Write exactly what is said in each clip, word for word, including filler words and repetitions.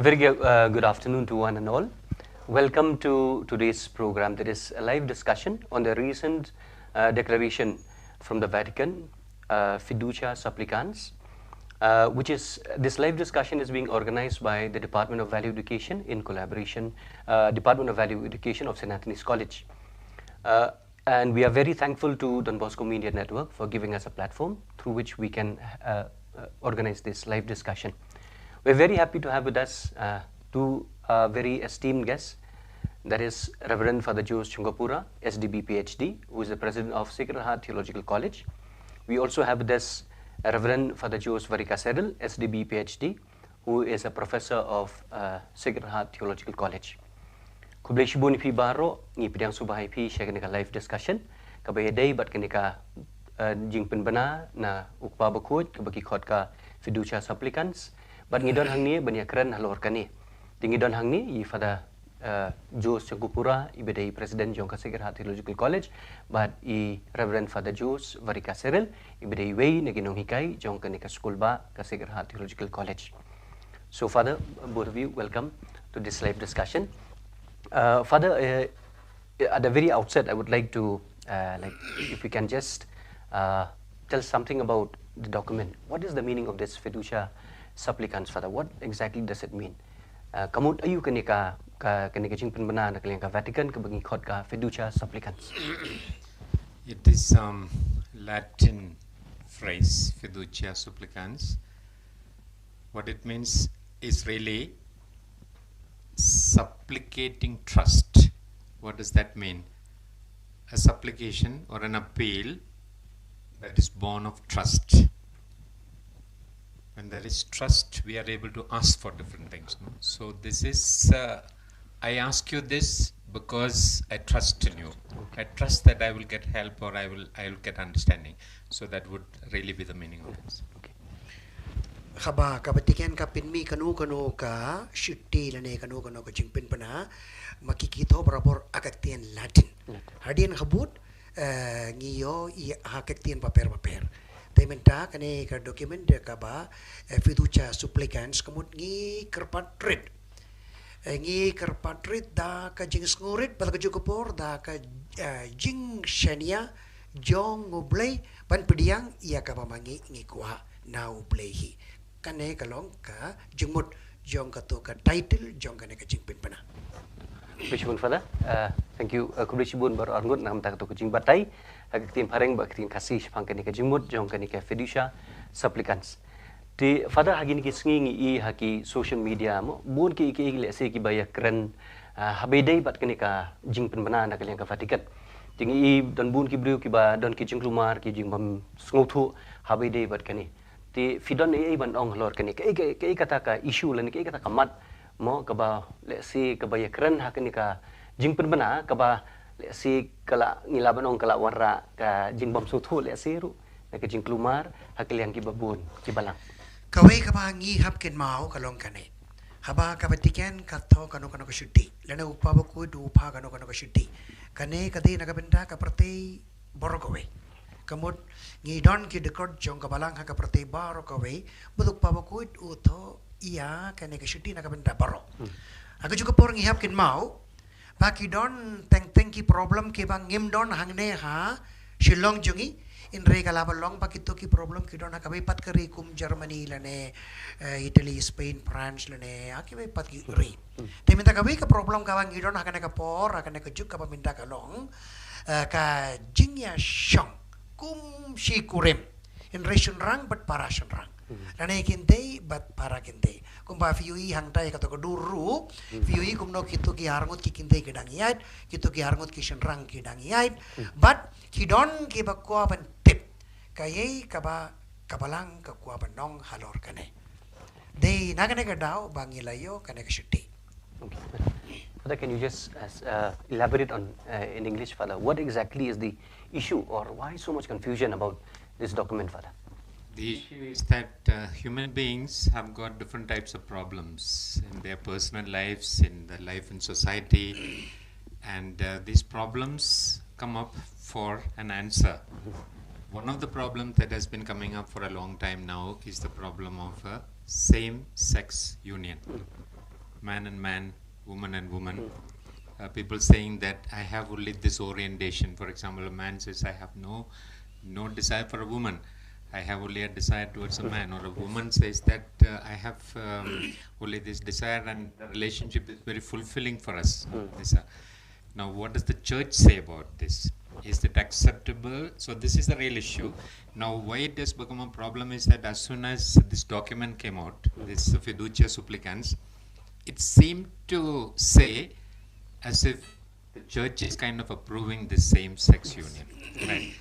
A very good, uh, good afternoon to one and all. Welcome to today's program. That is a live discussion on the recent uh, declaration from the Vatican, uh, Fiducia Supplicans, uh, which is this live discussion is being organized by the Department of Value Education in collaboration, uh, Department of Value Education of Saint Anthony's College. Uh, and we are very thankful to Don Bosco Media Network for giving us a platform through which we can uh, uh, organize this live discussion. We're very happy to have with us uh, two uh, very esteemed guests, that is Reverend Father Joe Chungapura, S D B, P H D, who is the president of Sacred Heart Theological College. We also have with us Reverend Father Joe Varika Seril, S D B, P H D, who is a professor of uh, Sacred Heart Theological College. Khublei shibun ïa phi baroh, ngi pdiang sngewbha ïa phi sha kane ka live discussion kaba ïadei bad kane ka uh, jingpynbna na u Kpa Bakhuid kaba ki khot ka Fiducia Supplicans. Bad ngi don hangne ban ïakren halor kane. Te ngi don hangne ïa Father uh, Joe Chungapura, iba dei president jong ka Sacred Heart Theological College, bad ïa Reverend Father Joe Varika Seril, iba dei iwei na ki nonghikai jong kane ka skul bah ka Sacred Heart Theological College. So Father, both of you, welcome to this live discussion. Uh, Father, uh, at the very outset, I would like to, uh, like, if we can just uh, tell something about the document. What is the meaning of this Fiducia Supplicans, Father? What exactly does it mean? Uh, ka mut aïu kane ka, ka, kane ka jingpynbna na ka liang ka Vatican kaba ngi khot ka Fiducia Supplicans? It is um, Latin phrase, Fiducia Supplicans. What it means is really supplicating trust. What does that mean? A supplication or an appeal that is born of trust. When there is trust, we are able to ask for different things. No? So this is, uh, I ask you this because I trust in you. I trust that I will get help or I will, I will get understanding. So that would really be the meaning of this. Haba ka Vatican ka pynmih kano kano ka shuti lane kano kano ka jingpynbna, ma ki kito barabor ha ka ktien Latin. Hadien habud, eh, ngi ïoh ïa ha ka ktien bapher bapher. Te mynta kane ka document da kaba, eh, Fiducia Supplicans ka mut ngi kyrpad rit. Eh, ngi kyrpad rit da ka jingsngewrit bad ka jingkyrpad da ka, eh, jingshaniah jong U Blei ban pdiang ïa kaba ma ngi ngi kwah na U Blei hi. Kane ka long ka jingmut jong kato ka title jong kane ka jingpynbna. Khublei shibun Father. Uh, thank you. Uh, khublei shibun baroh arngut na ka bynta kato ka jingbatai ha ka ktien phareng bad ka ktien Khasi shaphang kane ka jingmut jong kane ka Fiducia Supplicans. Te Father, ha kine ki sngi ngi ïohi ha ki social media mo bun ki ki lehse kiba ïakren uh, haba ïadei bad kane ka jingpynbna na ka liang ka Vatican. Te ngi ïohi don bun ki briew kiba don ki jingkulmar, ki jingbym sngewthuh haba ïadei bad kane. Te phi don ei ei ban ong halor kane, kaei kaei kata ka issue lane kaei kata ka mat mo kaba lehse kaba ïakren ha kane ka jingpynbna kaba lehse ka la ngi lah ban ong ka la wanrah ka jingbym sngewthuh lehse ruh na ka jingkulmar ha ka liang kiba bun kiba lang. Kawei kaba ngi hap kynmaw ka long kane. Haba ka Vatican ka thoh kano kano ka shuti lane u Kpa Bakhuid u phah kano kano ka shuti, kane ka dei na ka bynta ka pyrthei baroh kawei. Ka mut ngi don ki dkhot jong ka Balang ha ka pyrthei baroh kawei, bad u Kpa Bakhuid u thoh ïa kane ka shuti na ka bynta baroh. Ha kajuh ka por ngi hap kynmaw ba ki don teng teng ki problem kiba ngim don hangne ha Shillong jong ngi, hynrei ka lah ban long ba kito ki problem ki don ha kawei pat ka ri kum Germany lane, eh, Italy, Spain, France lane ha kiwei pat ki ri. Te mynta kawei ka problem kaba ngi don ha kane ka por, ha kane ka juk kaba mynta ka long, eh, ka jingïashong kum shi kurim, hynrei shynrang bad para shynrang. Lane kynthei bad para kynthei. Kumba phi ïohi hangtai kato ka dur ruh, phi ïohi kumno kito ki arngut ki kynthei ki dang ïaid, kito ki arngut ki shynrang ki dang ïaid. Bad ki don kiba kwah ban tip kaei kaba ka Balang ka kwah ban ong halor kane. Dei na kane ka daw ba ngi la ïoh kane ka shuti. Okay. Father, can you just uh, elaborate on uh, in English, Father? What exactly is the issue, or why so much confusion about this document, Father? The issue is that uh, human beings have got different types of problems in their personal lives, in their life in society, and uh, these problems come up for an answer. One of the problems that has been coming up for a long time now is the problem of a same sex union. man and man, woman and woman. Uh, people saying that I have only this orientation. For example, a man says, "I have no no desire for a woman. I have only a desire towards a man." Or a woman says that, uh, "I have, um, only this desire, and the relationship is very fulfilling for us." This, uh, now, what does the church say about this? Is it acceptable? So this is the real issue. Now, why it has become a problem is that as soon as this document came out, this Fiducia Supplicans, it seemed to say as if the church is kind of approving this same-sex union, right?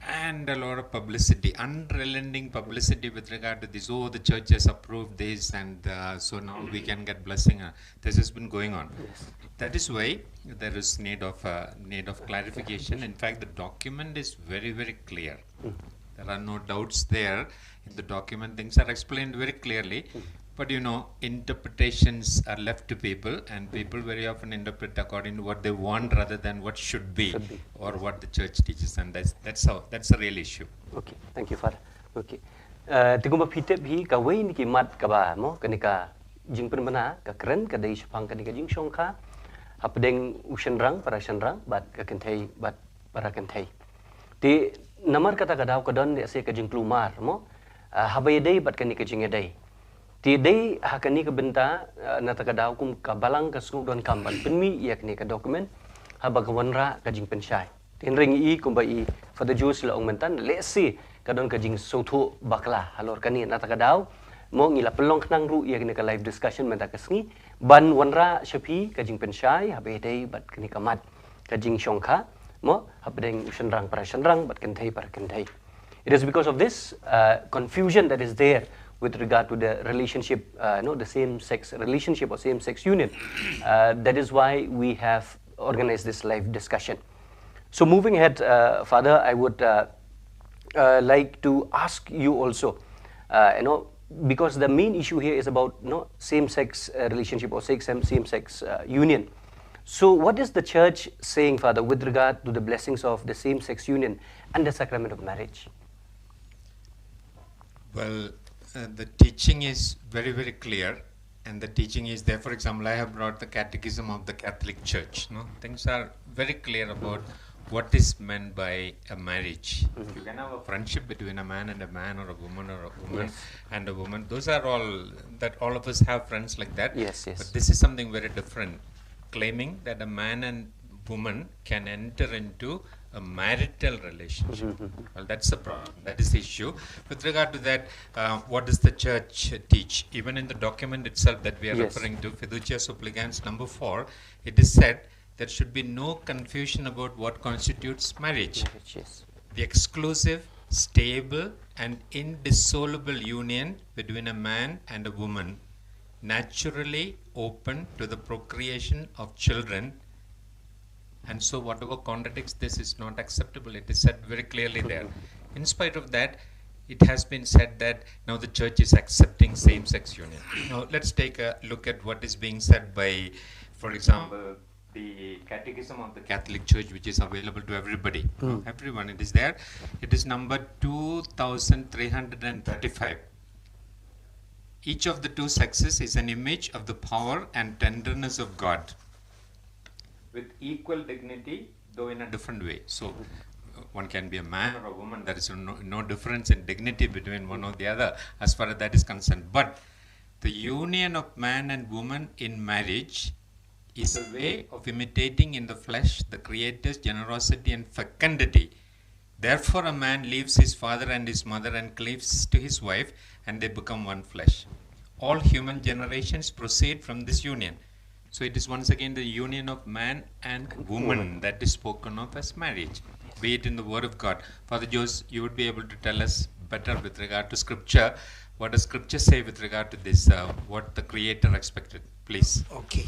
And a lot of publicity, unrelenting publicity with regard to this. "Oh, the church has approved this, and, uh, so now we can get blessing." Uh, this has been going on. That is why there is need of, uh, need of clarification. In fact, the document is very, very clear. There are no doubts there. In the document, things are explained very clearly. But, you know, interpretations are left to people, and people very often interpret according to what they want rather than what should be, or what the church teaches, and that's that's how that's a real issue. Okay, thank you, Father. Okay. Uh, te kumba phi tip hi, kawei na ki mat kaba, mo, kane ka jingpynbna ka kren ka dei shaphang kane ka jingshongkha hapdeng u shynrang, para shynrang, bad ka kynthei, bad para kynthei. Te namar kata ka daw ka don de se ka jingkulmar, mo, uh, haba ïadei bad kane ka jingïadei. Te dei ha kane ka bynta, uh, na kata ka daw kum ka Balang ka sngewdonkam ban pynmih ïa kane ka document haba ka wanrah ka jingpynshai. Te hynrei ngi i kumba i Father Jules la ong mynta, lehse ka don ka jingsngewthuh bakla halor kane. Na kata ka daw, mo, ngi la pynlong khnang ruh ïa kane ka live discussion mynta ka sngi ban wanrah sha phi ka jingpynshai haba ïadei bad kane ka mat ka jingshongkha, mo, hapdeng u shynrang, para shynrang, bad kynthei, para kynthei. It is because of this, uh, confusion that is there with regard to the relationship, uh, no, the same-sex relationship or same-sex union. Uh, that is why we have organized this live discussion. So moving ahead, uh, Father, I would, uh, uh, like to ask you also, uh, you know, because the main issue here is about, you know, same-sex, uh, relationship or sex, same, same-sex, uh, union. So what is the church saying, Father, with regard to the blessings of the same-sex union and the sacrament of marriage? Well, uh, the teaching is very, very clear, and the teaching is there. For example, I have brought the Catechism of the Catholic Church. No, things are very clear about what is meant by a marriage. You can have a friendship between a man and a man, or a woman or a woman and a woman. Those are all that all of us have friends like that. Yes, yes. But this is something very different, claiming that a man and woman can enter into a marital relationship. Well, that's the problem. That is the issue. With regard to that, uh, what does the church teach? Even in the document itself that we are referring to, Fiducia Supplicans number four, it is said there should be no confusion about what constitutes marriage. Marriage, yes. The exclusive, stable, and indissoluble union between a man and a woman, naturally open to the procreation of children. And so whatever contradicts this is not acceptable. It is said very clearly there. In spite of that, it has been said that now the church is accepting same-sex union. Now let's take a look at what is being said by, for example, the Catechism of the Catholic Church, which is available to everybody. Everyone, it is there. It is number two thousand three hundred and thirty-five. Each of the two sexes is an image of the power and tenderness of God, with equal dignity, though in a different way. So, uh, one can be a man or a woman. There is no, no difference in dignity between one or the other as far as that is concerned. But the union of man and woman in marriage is a way of imitating in the flesh the Creator's generosity and fecundity. Therefore, a man leaves his father and his mother and cleaves to his wife, and they become one flesh. All human generations proceed from this union. So it is once again the union of man and woman that is spoken of as marriage, be it in the word of God. Father Jose, you would be able to tell us better with regard to scripture. What does scripture say with regard to this, uh, what the Creator expected? Please. Okay.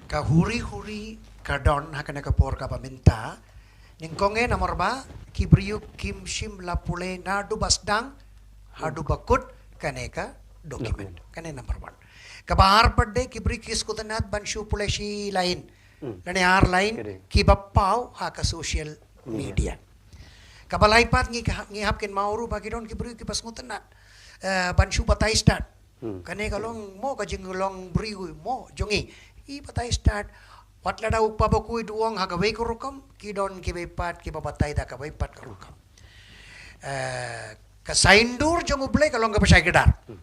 Ka huri huri ka don ha kane ka por kaba mynta. Nyngkong eh namar ba ki briew kim shym la pule naduh ba sdang haduh ba kut kane ka document. Kane number one. Kaba ar pat de ki briew ki sngewtynnat ban shu pule shi lain lane ar lain kiba paw ha ka social media. Kaba lai pat ngi ka, ngi hap kynmaw ruh ba ki don ki briew kiba sngewtynnat, eh, ban shu batai stad Hmm. Kane ka long mo ka jinglong briew mo jong ngi. I batai stad. Wat lada u kpa bakhuid u ong ha kawei ka rukom, ki don kiwei pat kiba batai da kawei pat ka rukom. Eh, ka saiñdur jong U Blei ka long kaba shai kdar. Hmm.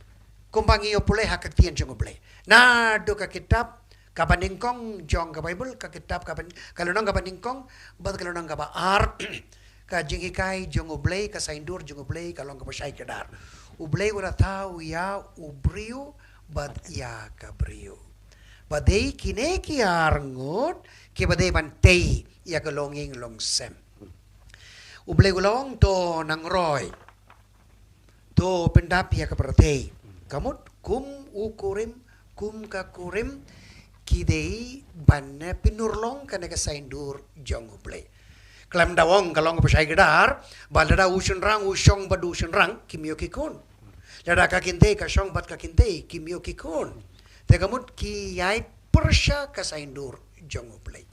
Kumba ngi ïoh pule ha ka ktien jong U Blei. Naduh ka kitab kaba nyngkong jong ka Baibl, ka kitab kaba, ka lynnong kaba nyngkong bad ka lynnong kaba ar, ka jinghikai jong U Blei, ka saiñdur jong U Blei ka long kaba shai kdar. U Blei u la thaw ïa u briew bad ïa ka briew. Ba dei kine ki ar ngut kiba dei ban tei ïa ka longïing longsem. U Blei u la ong, to nang roi, to pyndap ïa ka pyrthei. Ka mut kum u kurim, kum ka kurim, ki dei ban, eh, pynurlong kane ka saiñdur jong U Blei. Khlem da ong ka long kaba shai kdar ba lada u shynrang u shong bad u shynrang, kim ïoh ki khun. Lada ka kynthei ka shong bad ka kynthei, kim ïoh ki khun. Te ka mut ki ïai pyrshah ka saiñdur jong U Blei.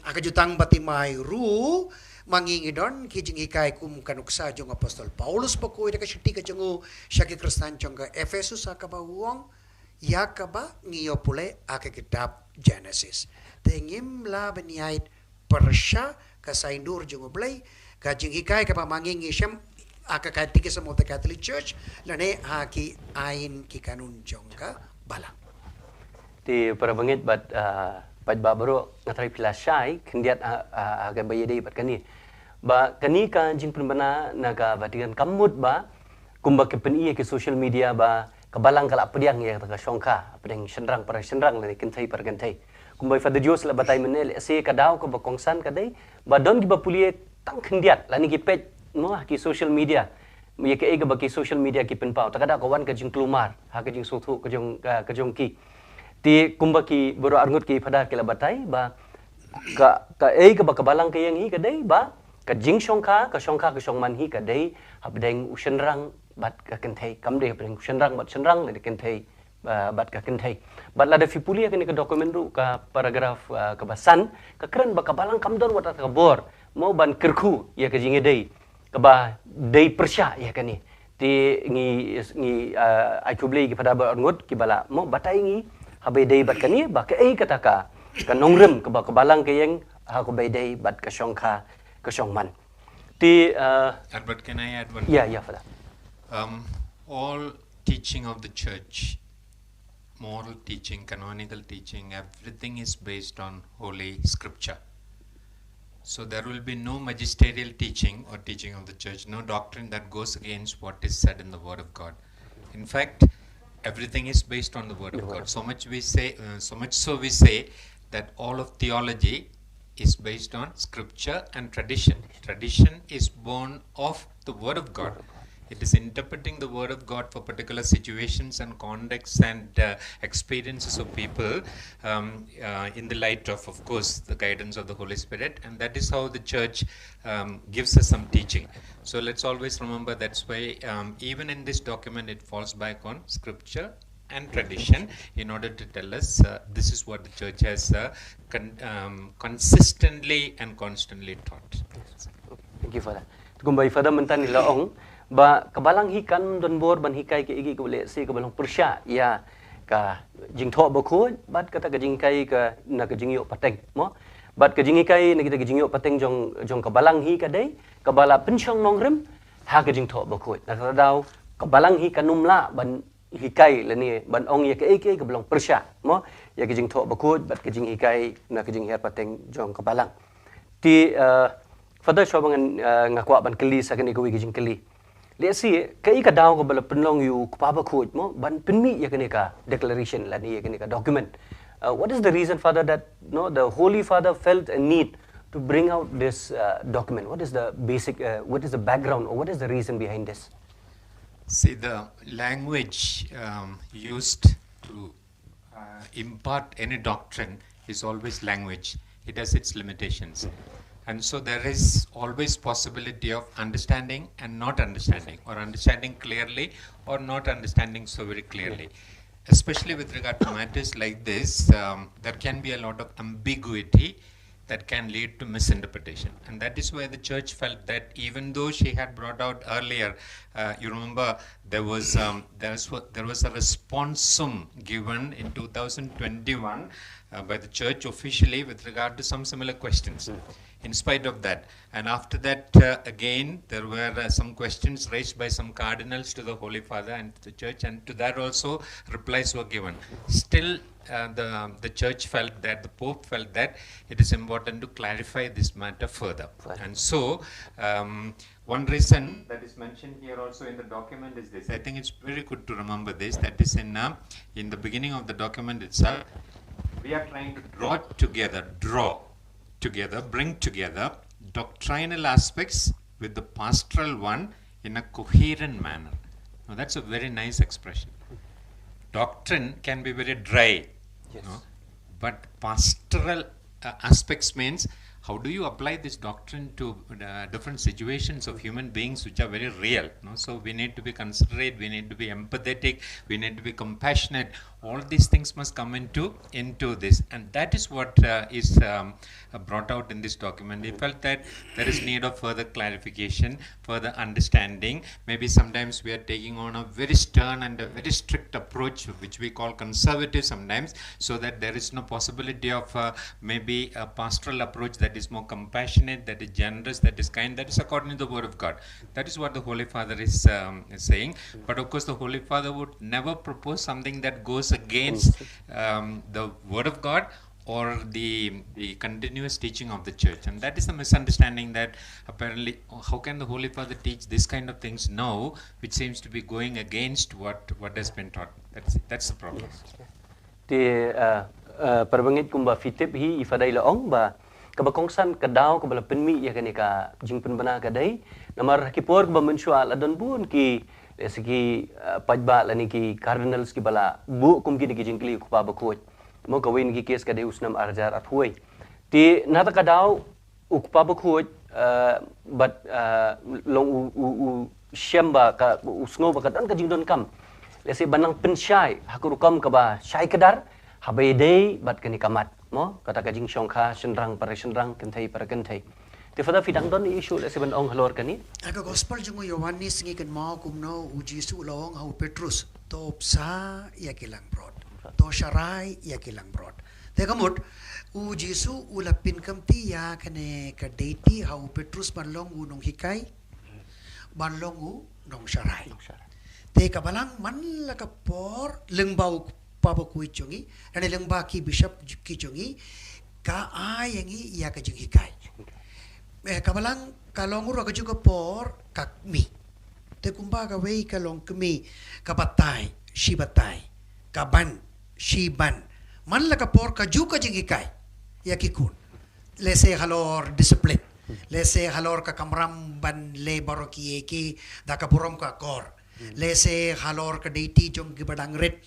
Ha ka Jutang Bartimai ruh ma ngi ngi don ki jinghikai kum ka nuksa jong u Apostol Paulus bakhuid ha ka shithi ka jong u sha ki Khristan jong ka Ephesus, ha kaba u ong, ïa kaba ngi ïoh pule ha ka kitab Genesis. Te ngim lah ban ïai pyrshah ka saiñdur jong U Blei, ka jinghikai kaba ma ngi ngi shem ha ka Catechism of the Catholic Church lane ha ki aiñ ki kanun jong ka Balang. Te para bangeit bad, ah, paidbah baroh, nga tharai phi la shai khyndiat ha, ha, ha kaba ïadei bad kane. Ba kane ka jingpynbna na ka Vatican ka mut ba kumba ki pyni ïa ki social media ba ka Balang ka la pdiang ïa ka shongkha hapdeng shynrang para shynrang lane kynthei para kynthei. Kumba i Father Jose la batai mynne, lehse ka daw kaba kongsan ka dei ba don kiba pule tang khyndiat lane ki peit mo ha ki social media, ïa kaei kaba ki social media ki pynpaw. Ta ka daw ka wan ka jingkulmar ha ka jingsngewthuh ka jong, ka, ka jong ki. Te kumba ki baroh arngut ki Father ki la batai ba ka, kaei kaba ka Balang ka ïeng hi ka dei ba ka jingshongkha, ka shongkha ka shongman hi ka dei hapdeng u shynrang bad ka kynthei, kam dei hapdeng u shynrang bad shynrang lane kynthei, ah, bad ka kynthei. Bad lada phi pule ïa kane ka document ruh, ka paragraph, ah, kaba san, ka kren ba ka Balang kam don wat ka bor mo ban kyrkhu ïa ka jingïadei kaba dei pyrshah ïa kane. Te ngi, ngi, ah, ai khublei ki Father baroh arngut kiba la mo batai ngi haba ïadei bad kane ba kaei kata ka, ka nongrim kaba ka Balang ka ïeng ha kaba ïadei bad ka shongkha ka shongman. Te, ah, Albert, can I add one thing? Yeah, yeah, Father. Um, all teaching of the church, moral teaching, canonical teaching, everything is based on Holy Scripture. So there will be no magisterial teaching or teaching of the church, no doctrine that goes against what is said in the Word of God. In fact, everything is based on the Word of God. So much we say, uh, so much so we say that all of theology is based on scripture and tradition. Tradition is born of the Word of God. It is interpreting the Word of God for particular situations and contexts and, uh, experiences of people, um, uh, in the light of, of course, the guidance of the Holy Spirit. And that is how the church, um, gives us some teaching. So let's always remember that's why, um, even in this document, it falls back on scripture and tradition in order to tell us, uh, this is what the church has, uh, con-, um, consistently and constantly taught. Yes. Okay. Thank you, Father. Te kumba i Father mynta i la ong ba ka Balang hi kam don bor ban hikai kaei kaei kaba lehse kaba long pyrshah ïa ka jingthoh bakhuid bad kata ka jinghikai ka na ka jingïoh pateng mo. Bad ka jinghikai na kita ka jingïoh pateng jong, jong ka Balang hi ka dei kaba la pynshong nongrim ha ka jingthoh bakhuid. Na kata ka daw ka Balang hi kan ym lah ban hikai lane ban ong ïa kaei kaei kaba long pyrshah mo ïa ka jingthoh bakhuid bad ka jinghikai na ka jinghiar pateng jong ka Balang. Te, uh, Father, shuwa ba ngan, uh, nga kwah ban kylli sa kane kawei ka jingkylli. Lehse kaei ka daw kaba la pynlong ïa u kpa bakhuid mo ban pynmih ïa kane ka declaration lane ïa kane ka document? Uh, what is the reason, Father, that, no, the Holy Father felt a need to bring out this, uh, document? What is the basic, uh, what is the background, or what is the reason behind this? See, the language, um, used to, uh, impart any doctrine is always language. It has its limitations. And so there is always possibility of understanding and not understanding, or understanding clearly or not understanding so very clearly. Especially with regard to matters like this, um, there can be a lot of ambiguity that can lead to misinterpretation. And that is why the church felt that, even though she had brought out earlier, uh, you remember there was, um, there was, there was a responsum given in two thousand twenty-one uh, by the church officially with regard to some similar questions. In spite of that, and after that, uh, again, there were uh, some questions raised by some cardinals to the Holy Father and to the church, and to that also replies were given. Still, uh, the, the church felt that, the Pope felt that it is important to clarify this matter further. And so, um, one reason that is mentioned here also in the document is this. I think it's very good to remember this, that is in, uh, in the beginning of the document itself. We are trying to draw together, draw together, bring together doctrinal aspects with the pastoral one in a coherent manner. Now, that's a very nice expression. Doctrine can be very dry, yes, no? But pastoral uh, aspects means, how do you apply this doctrine to uh, different situations of human beings which are very real? No? So we need to be considerate, we need to be empathetic, we need to be compassionate. All these things must come into into this, and that is what uh, is um, uh, brought out in this document. We felt that there is need of further clarification, further understanding. Maybe sometimes we are taking on a very stern and a very strict approach, which we call conservative sometimes, so that there is no possibility of uh, maybe a pastoral approach that is more compassionate, that is generous, that is kind, that is according to the Word of God. That is what the Holy Father is um, saying. But of course, the Holy Father would never propose something that goes against um, the Word of God or the, the continuous teaching of the church. And that is the misunderstanding, that apparently, how can the Holy Father teach this kind of things now, which seems to be going against what, what has been taught? That's, that's the problem. Yes, yes. Te uh, uh, para bangeit, kumba phi tip hi, i Fada i la ong ba kaba kongsan, ka daw kaba la pynmih ïa kane ka jingpynbna ka dei namar ha ki por kaba mynshuwa la don bun ki, lehse ki uh, paidbah lane ki cardinals kiba la buh kum kine ki jingkylli u Kpa Bakhuid. Mo, kawei na ki case ka dei u snem ar hajar arphew. Te na kata ka daw u Kpa Bakhuid uh, bad uh, long u, u, u shem ba ka, u sngew ba ka don ka jingdonkam, lehse ban nang pynshai ha ka rukom kaba shai kdar, haba ïadei bad kane ka mat, mo, kata ka jingshongkha shynrang para shynrang, kynthei para kynthei. Te Fada, phi dang don issue lehse ban ong halor kane? Ha ka gospel jong u Ïoannis ngi kynmaw kumno u Jisu u la ong ha u Petrus, to bsa ïa ki langbrot, to sharai ïa ki langbrot. Te ka mut u Jisu u la pynkhamti ïa kane ka deity ha u Petrus ban long u nonghikai, ban long u nongsharai. Nongsharai. Te ka Balang man la ka por, lyngba u Kpa Bakhuid jong ngi, lane lyngba ki bishop ki jong ngi, ka ai ïa ngi ïa ka jinghikai. Eh, ka Balang ka long ruh ha kajuh ka por ka kmie. Te kumba kawei ka long kmie, ka batai, shi batai, ka ban, shi ban. Man la ka por kajuh ka jinghikai ïa ki khun. Lehse halor discipline, lehse halor ka kamram ban leh baroh kiei kiei da ka burom ka akor. Lehse halor ka deity jong kiba dang rit,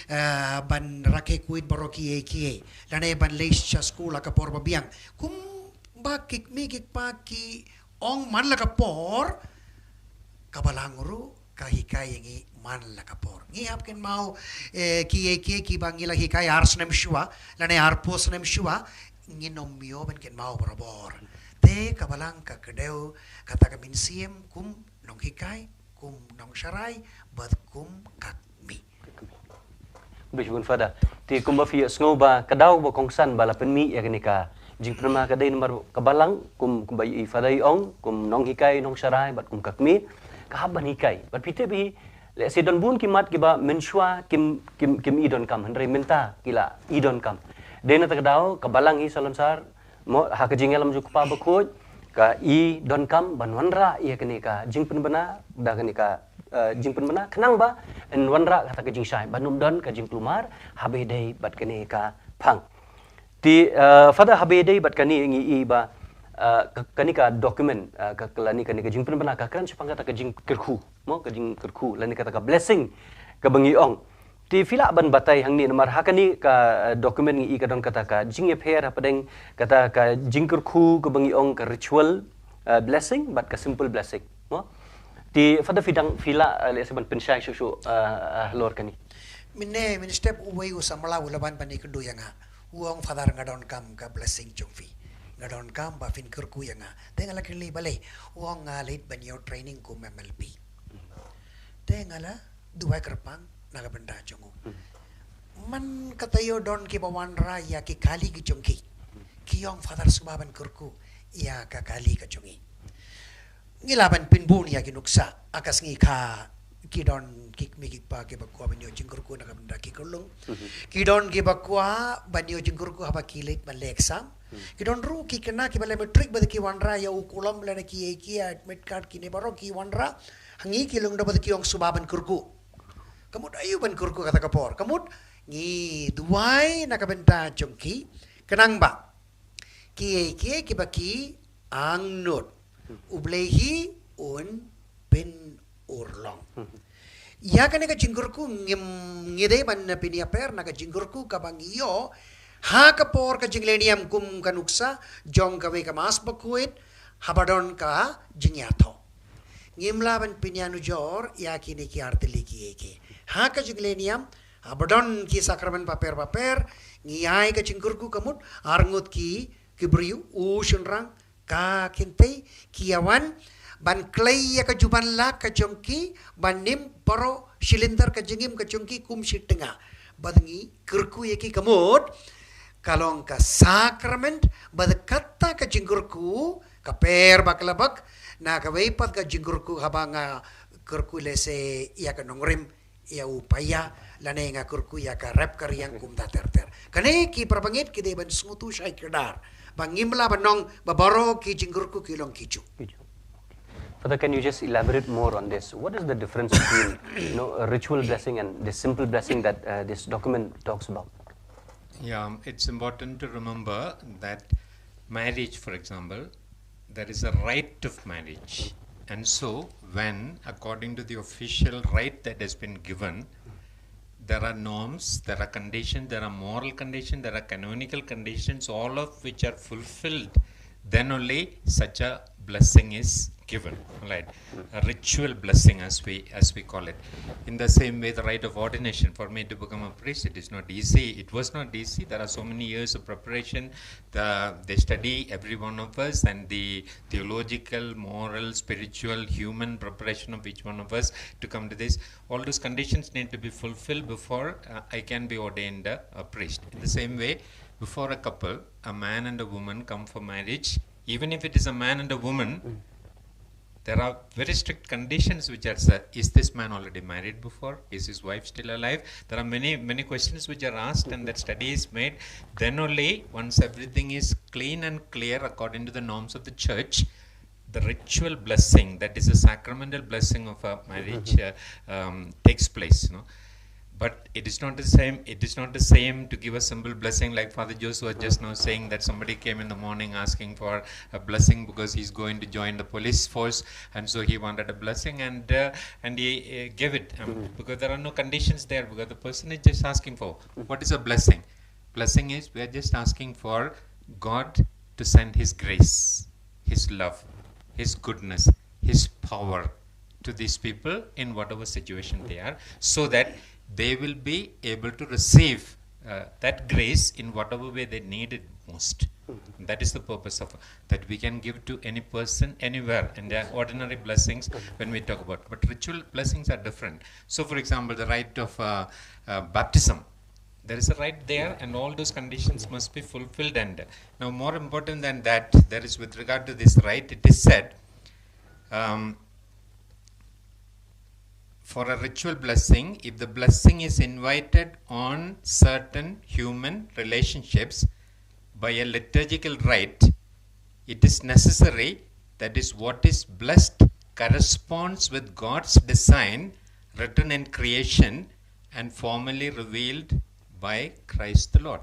eh, ban rakhe khuid baroh kiei kiei, lane ban leit sha skul ha ka por ba biang. Kumba ki kmie ki kpa ki ong man la ka por, ka Balang ruh ka hikai ïa ngi man la ka por. Ngi hap kynmaw, eh, kiei kiei kiba ngi la hikai ar snem shuwa lane arphew snem shuwa, ngin ym ïoh ban kynmaw barabor. Te ka Balang ka kdew kata ka mynsiem kum nonghikai, kum nongsharai bad kum ka kmie. Khublei shibun Fada. Te kumba phi ïohsngew ba ka daw ba kongsan ba la pynmih ïa kane ka jingpynbna ka dei namar ka Balang, kum, kumba i Fada i ong, kum nonghikai, nongsharai bad kum ka kmie, ka hap ban hikai. Bad phi tip hi, lehse don bun ki mat kiba mynshuwa kim, kim, kim i donkam, hynrei mynta ki la i donkam. Dei na kata ka daw ka Balang hi salonsar, mo, ha ka jingïalam jong u Kpa Bakhuid, ka i donkam ban wanrah ïa kane ka jingpynbna, da kane ka, eh, jingpynbna, khnang ba yn wanrah kata ka jingshai, ban ym don ka jingkulmar haba ïadei bad kane ka phang. Te, eh, Fada, haba ïadei bad kane ngi i ba, eh, ka, kane ka document, eh, ka, ka lane kane ka jingpynbna ka kren shaphang kata ka jingkyrkhu, mo, ka jingkyrkhu lane kata ka blessing kaba ngi ong. Te phi lah ban batai hangne namar ha kane ka, eh, document ngi i ka don kata ka jingïapher hapdeng kata ka jingkyrkhu kaba ngi ong ka ritual, eh, blessing bad ka simple blessing, mo. Te Fada, phi dang, phi lah, eh, lehse ban pynshai shuh shuh, eh, eh, halor kane. Mynne mynstep uwei u samla u la wan ban ïakynduh ïa nga, u ong, Father, nga donkam ka blessing jong phi. Nga donkam ba phin kyrkhu ïa nga. Te nga la kylli balei, u ong nga leit ban ïoh training kum M L P. Te nga la duwai kyrpang na ka bynta jong u. Man ka taïew don kiba wanrah ïa ki kali ki jong ki. Ki ong Father sngewbha ban kyrkhu ïa ka kali ka jong ngi. Ngi lah ban pynbun ïa ki nuksa, ha ka sngi kha ki don ki kmie ki kpa kiba kwah ban ïoh jingkyrkhu na ka bynta ki kurlung. Ki don kiba kwah ban ïoh jingkyrkhu haba ki leit ban leh exam. Ki don ruh ki khynnah kiba leh matric bad ki wanrah ïa u kulom lane ki, ki admit card kine baroh ki wanrah. Ha ngi ki lyngdoh bad ki ong sngewbha ban kyrkhu. Ka mut aïu ban kyrkhu kata ka por? Ka mut ngi duwai na ka bynta jong ki, khnang ba kiei kiei kiba ki angnud, U Blei hi un pynurlong. Ïa kane ka jingkyrkhu ngim, ngi dei ban pynïapher na ka jingkyrkhu kaba ngi ïoh ha ka por ka jinglehniam kum ka nuksa jong kawei ka Mass Bakhuid, haba don ka jingïathoh. Ngim lah ban pynïanujor ïa kine ki artylli kiei kiei. Ha ka jinglehniam, haba don ki sakramen bapher bapher, ngi ai ka jingkyrkhu, ka mut arngut ki, ki briew, u shynrang, ka kynthei, ki ïawan ban kloi ïa ka juban lak ka jong ki, ban im baroh shilynter ka jingim ka jong ki kum shi tnga. Bad ngi kyrkhu ïa ki, ka mut ka long ka sakramen, bad kata ka jingkyrkhu ka pher bakla bak na kawei pat ka jingkyrkhu haba nga kyrkhu lehse ïa ka nongrim, ïa u paia, lane nga kyrkhu ïa ka rep ka riang, kumta ter ter. Kane ki para bangeit ki dei ban sngewthuh shai kdar ba ngim lah ban ong ba baroh ki jingkyrkhu ki long kijuh. Father, can you just elaborate more on this? What is the difference between, you know, a ritual blessing and this simple blessing that uh, this document talks about? Yeah, it's important to remember that marriage, for example, there is a rite of marriage. And so, when, according to the official rite that has been given, there are norms, there are conditions, there are moral conditions, there are canonical conditions, all of which are fulfilled, then only such a blessing is given, right? A ritual blessing, as we as we call it. In the same way, the rite of ordination, for me to become a priest, it is not easy. It was not easy. There are so many years of preparation. The, they study every one of us and the theological, moral, spiritual, human preparation of each one of us to come to this. All those conditions need to be fulfilled before uh, I can be ordained a, a priest. In the same way, before a couple, a man and a woman come for marriage, even if it is a man and a woman, there are very strict conditions which are set. Is this man already married before? Is his wife still alive? There are many, many questions which are asked, and that study is made. Then only, once everything is clean and clear according to the norms of the church, the ritual blessing, that is a sacramental blessing of a marriage, uh, um, takes place. You know? But it is not the same. It is not the same to give a simple blessing like Father Joseph was just now saying, that somebody came in the morning asking for a blessing because he's going to join the police force, and so he wanted a blessing, and uh, and he uh, gave it um, because there are no conditions there, because the person is just asking for. What is a blessing? Blessing is, we are just asking for God to send His grace, His love, His goodness, His power to these people in whatever situation they are, so that they will be able to receive uh, that grace in whatever way they need it most. That is the purpose of that we can give to any person anywhere, and there are ordinary blessings when we talk about. But ritual blessings are different. So, for example, the rite of uh, uh, baptism, there is a rite there, and all those conditions must be fulfilled. And now, more important than that, there is, with regard to this rite, it is said, um, for a ritual blessing, if the blessing is invited on certain human relationships by a liturgical rite, it is necessary, that is, what is blessed corresponds with God's design written in creation and formally revealed by Christ the Lord.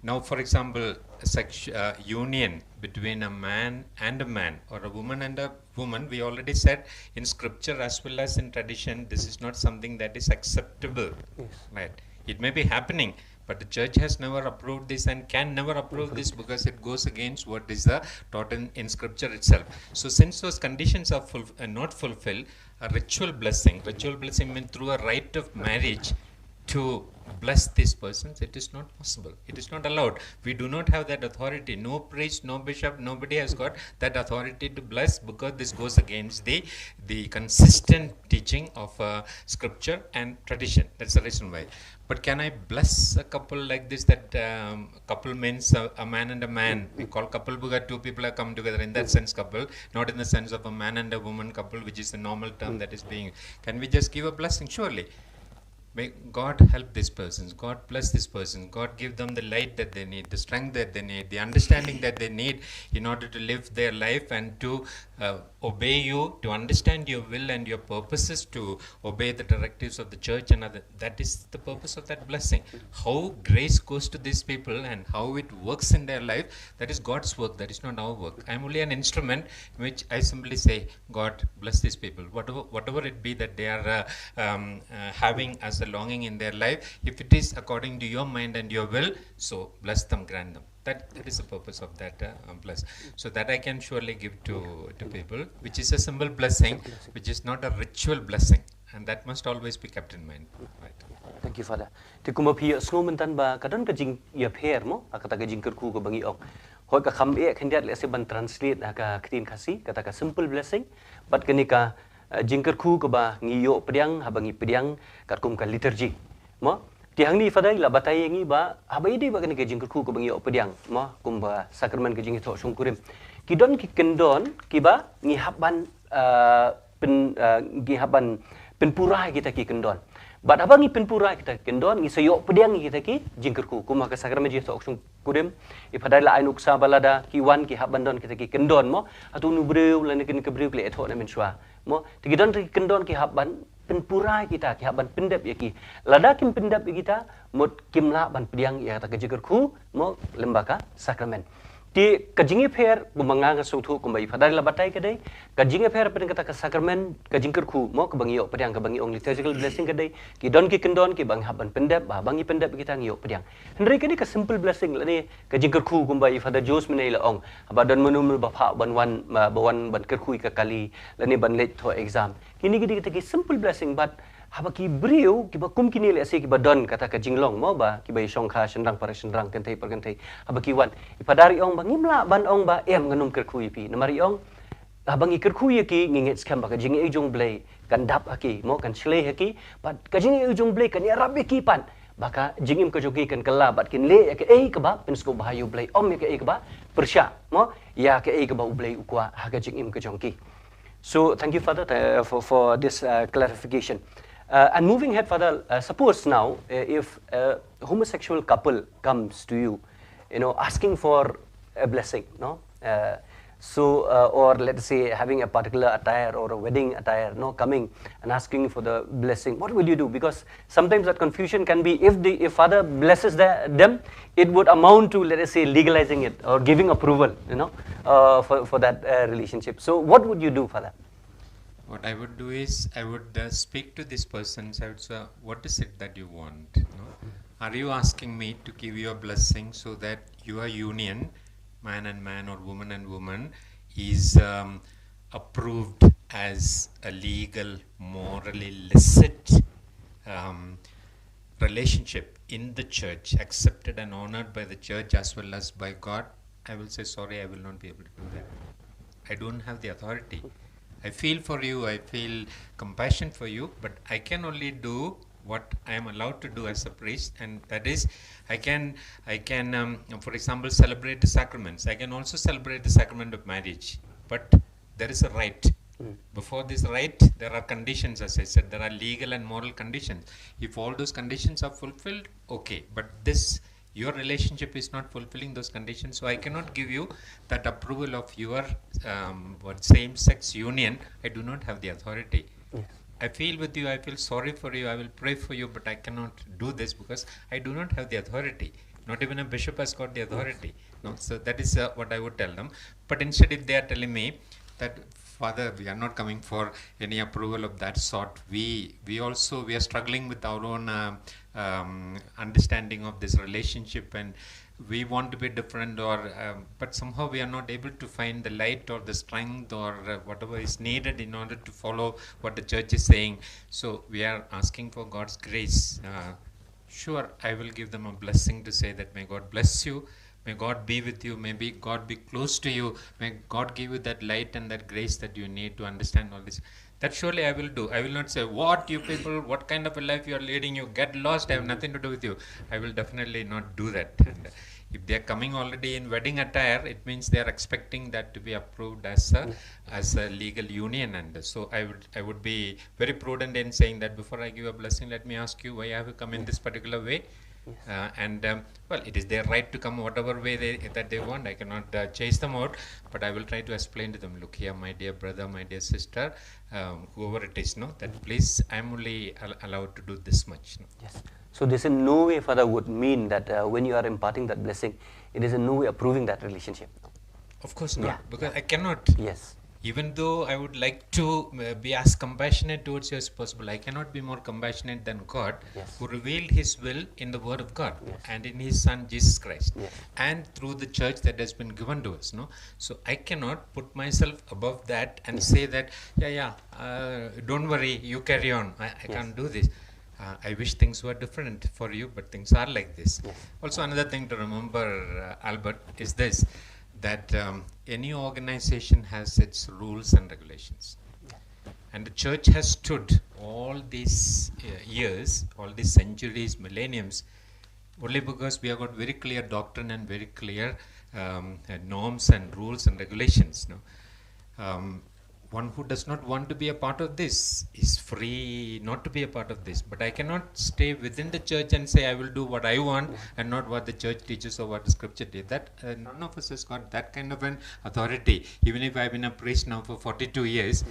Now, for example, a sex, uh, union between a man and a man, or a woman and a woman, we already said, in scripture as well as in tradition, this is not something that is acceptable. Yes. Right? It may be happening, but the church has never approved this and can never approve this, because it goes against what is the taught in, in scripture itself. So, since those conditions are, ful- are not fulfilled, a ritual blessing, ritual blessing means through a rite of marriage to bless these persons, it is not possible. It is not allowed. We do not have that authority. No priest, no bishop, nobody has got that authority to bless, because this goes against the, the consistent teaching of, uh, scripture and tradition. That's the reason why. But can I bless a couple like this, that, um, couple means a, a man and a man? We call couple because two people have come together. In that sense, couple, not in the sense of a man and a woman couple, which is the normal term that is being. Can we just give a blessing? Surely. May God help these persons. God bless these persons. God give them the light that they need, the strength that they need, the understanding that they need in order to live their life and to, uh, obey you, to understand your will and your purposes, to obey the directives of the church and other. That is the purpose of that blessing. How grace goes to these people and how it works in their life, that is God's work. That is not our work. I am only an instrument which I simply say, God bless these people. Whatever, whatever it be that they are, uh, um, uh, having as a longing in their life, if it is according to your mind and your will, so bless them, grant them. That, that is the purpose of that, uh, um, bless. So that I can surely give to, to people, which is a simple blessing, which is not a ritual blessing. And that must always be kept in mind. Right. Thank you, Father. Te kumba phi ïohsngew myntan ba ka don ka jingïapher mo, ha kata ka jingkyrkhu kaba ngi ong. Hooid ka kham eh khyndiat lehse ban translate ha ka ktien Khasi, kata ka simple blessing. Bad kane ka, eh, jingkyrkhu kaba ngi ïoh pdiang, haba ngi pdiang katkum ka liturgy. Mo, te hangne Father i la batai ïa ngi ba, haba ïadei bad kane ka jingkyrkhu kaba ngi ïoh pdiang, mo, kumba sakramen ka jingïathoh shongkurim. Ki don ki kyndon, kiba ngi hap ban, eh, pyn, eh, ngi hap ban pynpura ïa kita ki kyndon. Bad haba ngi pynpura ïa kita ki kyndon, ngi sa ïoh pdiang ïa kita ki jingkyrkhu. Kum ha ka sakramen jingïathoh shongkurim, i Father i la ai nuksa ba lada ki wan ki hap ban don kita ki kyndon mo. Hato une u briew lane kane ka briew ki la ïathoh ne mynshuwa. Mo, te ki don kita ki kyndon ki hap ban pynpura ïa kita, ki hap ban pyndep ïa ki. Lada kim pyndep ïa kita, mut kim lah ban pdiang ïa kata ka jingkyrkhu, mo, lyngba ka sakramen. Te ka jingïapher, kumba nga nga sngewthuh, kumba i Father i la batai ka dei, ka jingïapher hapdeng kata ka sakramen, ka jingkyrkhu, mo, kaba ngi ïoh pdiang, kaba ngi ong liturgical blessing ka dei, ki don ki kyndon, kiba ngi hap ban pyndep, ba, ba ngi pyndep ïa kita ngi ïoh pdiang. Hynrei kane ka simple blessing, lane ka jingkyrkhu kumba i Father Joes mynne i la ong, haba don mano mano ba phah ban wan, ba, ba wan ban kyrkhu ïa ka kali, lane ban leit thoh exam. Kine ki dei kita ki simple blessing, but haba ki briew, kiba kum kine lehse kiba don kata ka jinglong mo ba, kiba ïashongkha shynrang para shynrang, kynthei para kynthei. Haba ki wan, i Father i ong ba ngim lah ban ong ba em ngan ym kyrkhu ïa phi. Namar i ong, haba ngi kyrkhu ïa ki, ngi ngeit skhem ba ka jingïeit jong u Blei kan dap ha ki, mo, kan shlei ha ki, bad ka jingïeit jong u Blei kan ïarap ïa ki pat. Ba ka jingim ka jong ki kan kylla bad kin leh ïa kaei kaba pynsngewbha ïa u Blei, ym ïa kaei kaba pyrshah, mo, ïa kaei kaba u Blei u kwah ha ka jingim ka jong ki. So thank you, Father, th- for, for this uh, clarification. Uh, and moving ahead, Father, uh, suppose now, uh, if a homosexual couple comes to you, you know, asking for a blessing, no? Uh, so, uh, or let's say having a particular attire or a wedding attire, no, coming and asking for the blessing, what will you do? Because sometimes that confusion can be, if the, if Father blesses the, them, it would amount to, let us say, legalizing it or giving approval, you know, uh, for, for that uh, relationship. So what would you do, Father? What I would do is, I would uh, speak to these persons. I would say, "What is it that you want? No? Are you asking me to give you a blessing so that your union, man and man or woman and woman, is um, approved as a legal, morally licit um, relationship in the church, accepted and honored by the church as well as by God?" I will say, "Sorry, I will not be able to do that. I don't have the authority. I feel for you, I feel compassion for you, but I can only do what I am allowed to do as a priest, and that is, I can, I can, um, for example, celebrate the sacraments. I can also celebrate the sacrament of marriage, but there is a rite. Before this rite, there are conditions, as I said, there are legal and moral conditions. If all those conditions are fulfilled, okay, but this, your relationship is not fulfilling those conditions, so I cannot give you that approval of your um, what, same-sex union. I do not have the authority. I feel with you, I feel sorry for you, I will pray for you, but I cannot do this because I do not have the authority. Not even a bishop has got the authority. No, so that is uh, what I would tell them. But instead, if they are telling me that, "Father, we are not coming for any approval of that sort. We we also, we are struggling with our own uh, um, understanding of this relationship, and we want to be different, or um, but somehow we are not able to find the light or the strength or uh, whatever is needed in order to follow what the church is saying. So we are asking for God's grace." Uh, Sure, I will give them a blessing to say that may God bless you, may God be with you, may be God be close to you, may God give you that light and that grace that you need to understand all this. That surely I will do. I will not say, "What, you people, what kind of a life you are leading? You get lost, I have nothing to do with you." I will definitely not do that. And if they are coming already in wedding attire, it means they are expecting that to be approved as a as a legal union. And so I would I would be very prudent in saying that before I give a blessing, let me ask you, why have you come in this particular way? Uh, and um, well, it is their right to come whatever way they, that they want. I cannot uh, chase them out, but I will try to explain to them, "Look here, my dear brother, my dear sister, um, whoever it is, no, that please, I'm only al- allowed to do this much." No? Yes. So this in no way, Father, would mean that uh, when you are imparting that blessing, it is in no way approving that relationship. Of course not, Yeah, because I cannot. Yes. Even though I would like to uh, be as compassionate towards you as possible, I cannot be more compassionate than God, Yes. who revealed His will in the Word of God Yes. and in His Son Jesus Christ, Yes. and through the church that has been given to us. No, so I cannot put myself above that and say that, "Yeah, yeah, uh, don't worry, you carry on. I, I can't do this." Uh, I wish things were different for you, but things are like this. Yes. Also, another thing to remember, uh, Albert, is this, that um, any organization has its rules and regulations. And the church has stood all these uh, years, all these centuries, millenniums, only because we have got very clear doctrine and very clear um, uh, norms and rules and regulations. No? Um, one who does not want to be a part of this is free not to be a part of this. But I cannot stay within the church and say, "I will do what I want and not what the church teaches or what the scripture teaches." That uh, none of us has got that kind of an authority. Even if I've been a priest now for forty-two years,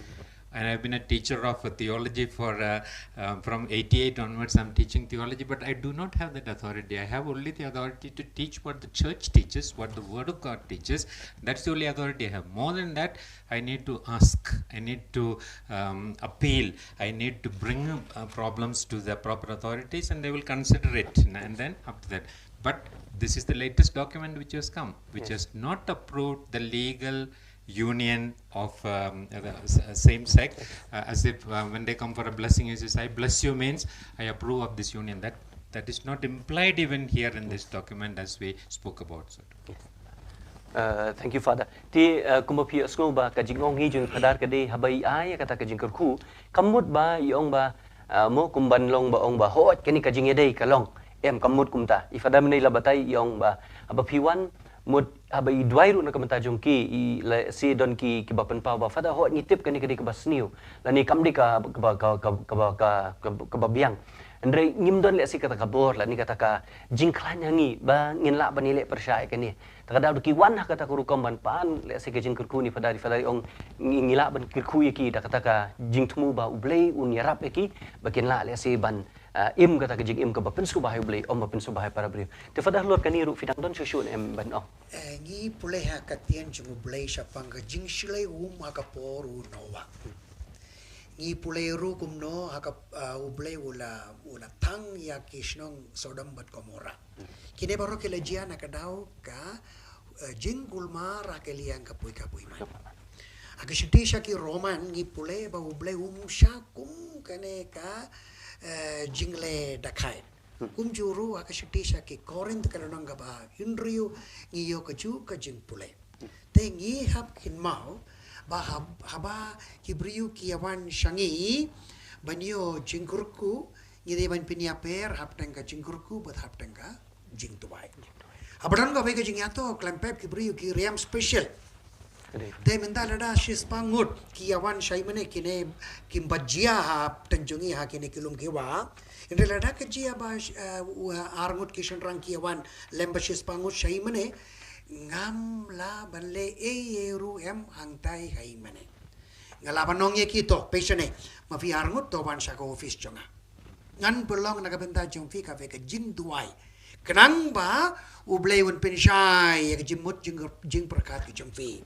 and I've been a teacher of theology for uh, uh, from eighty-eight onwards, I'm teaching theology, but I do not have that authority. I have only the authority to teach what the church teaches, what the Word of God teaches. That's the only authority I have. More than that, I need to ask, I need to um, appeal, I need to bring uh, problems to the proper authorities, and they will consider it. And then up to that. But this is the latest document which has come, which Yes. has not approved the legal union of um, uh, the s- uh, same sex, uh, as if uh, when they come for a blessing, he says, "I bless you," means I approve of this union. That that is not implied even here in this document as we spoke about. So. Uh, thank you, Father. Te uh, kumba phi ïohsngew ba ka jingong hi jong Father ka dei haba i ai kata ka jingkyrkhu. Kam mut ba i ong ba uh, mo kumban long ba ong ba hooid kane ka jingïadei ka long. Em, kam mut kumta. I Father mynne la batai i ong ba haba phi wan mut haba i duwai ruh na ka bynta jong ki, i lehse don ki kiba pynpaw ba Father hooid ngi tip kane ka dei kaba sniew. Lane kam dei ka kaba ka ka kaba ka kaba biang. Hynrei ngim don lehse kata ka bor lane kata ka jingkhlaiñ ha ngi ba ngin lah ban ïaleh pyrshah ïa kane. Ta ka daw da ki wan ha kata ka rukom ban pan lehse ka jingkyrkhu, i Father, i Father i ong ngi ngi lah ban kyrkhu ïa ki da kata ka jingthmu ba U Blei un ïarap ïa ki ba kin lah lehse ban uh, im kata ka jingim kaba pynsngewbha ïa U Blei, ym ba pynsngewbha ïa para briew. Te Father, halor kane ruh phi dang don shuh shuh ne em ban ong? Eh, ngi pule ha ka ktien jong U Blei shaphang ka jingshlei um ha ka por u Noah. Ngi pule ruh kumno ha ka uh, U Blei u la u la thang ïa ki shnong Sodom bad Gomorrah. Kine baroh ki la jia na ka daw ka uh, jingkulmar ha ka liang ka pui ka pui man. Ha ka shithi sha ki Roman ngi pule ba U Blei um shah kum kane ka uh, jingleh dakhaid. Kumjuh ruh ha ka shithi sha ki Korinth ka lynnong kaba hynriew ngi ïoh kajuh ka jingpule. Te ngi hap kynmaw ba hab- haba ki briew ki ïawan sha ngi ban ïoh jingkyrkhu, ngi dei ban pynïapher hapdeng ka jingkyrkhu bad hapdeng ka jingduwai. Haba don kawei ka jingïathuh khlem pep ki briew ki riam special. Te mynta lada shispah ngut ki ïawan shai mane kine kim pat jia hapdeng jong ngi ha kine ki lum ki wah. Hynrei lada ka jia ba uh, ar ngut ki shynrang ki ïawan lem ba shispah ngut shai mane, ngam lah ban leh ei ei ruh em hangtai hai mane. Nga lah ban ong ïa ki to, pei shane, ma phi ar ngut to wan sha ka office jong nga. Ngan pynlong na ka bynta jong phi kawei ka jingduwai. Khnang ba U Blei un pynshai ïa ka jingmut jing jingpyrkhat ka jong phi.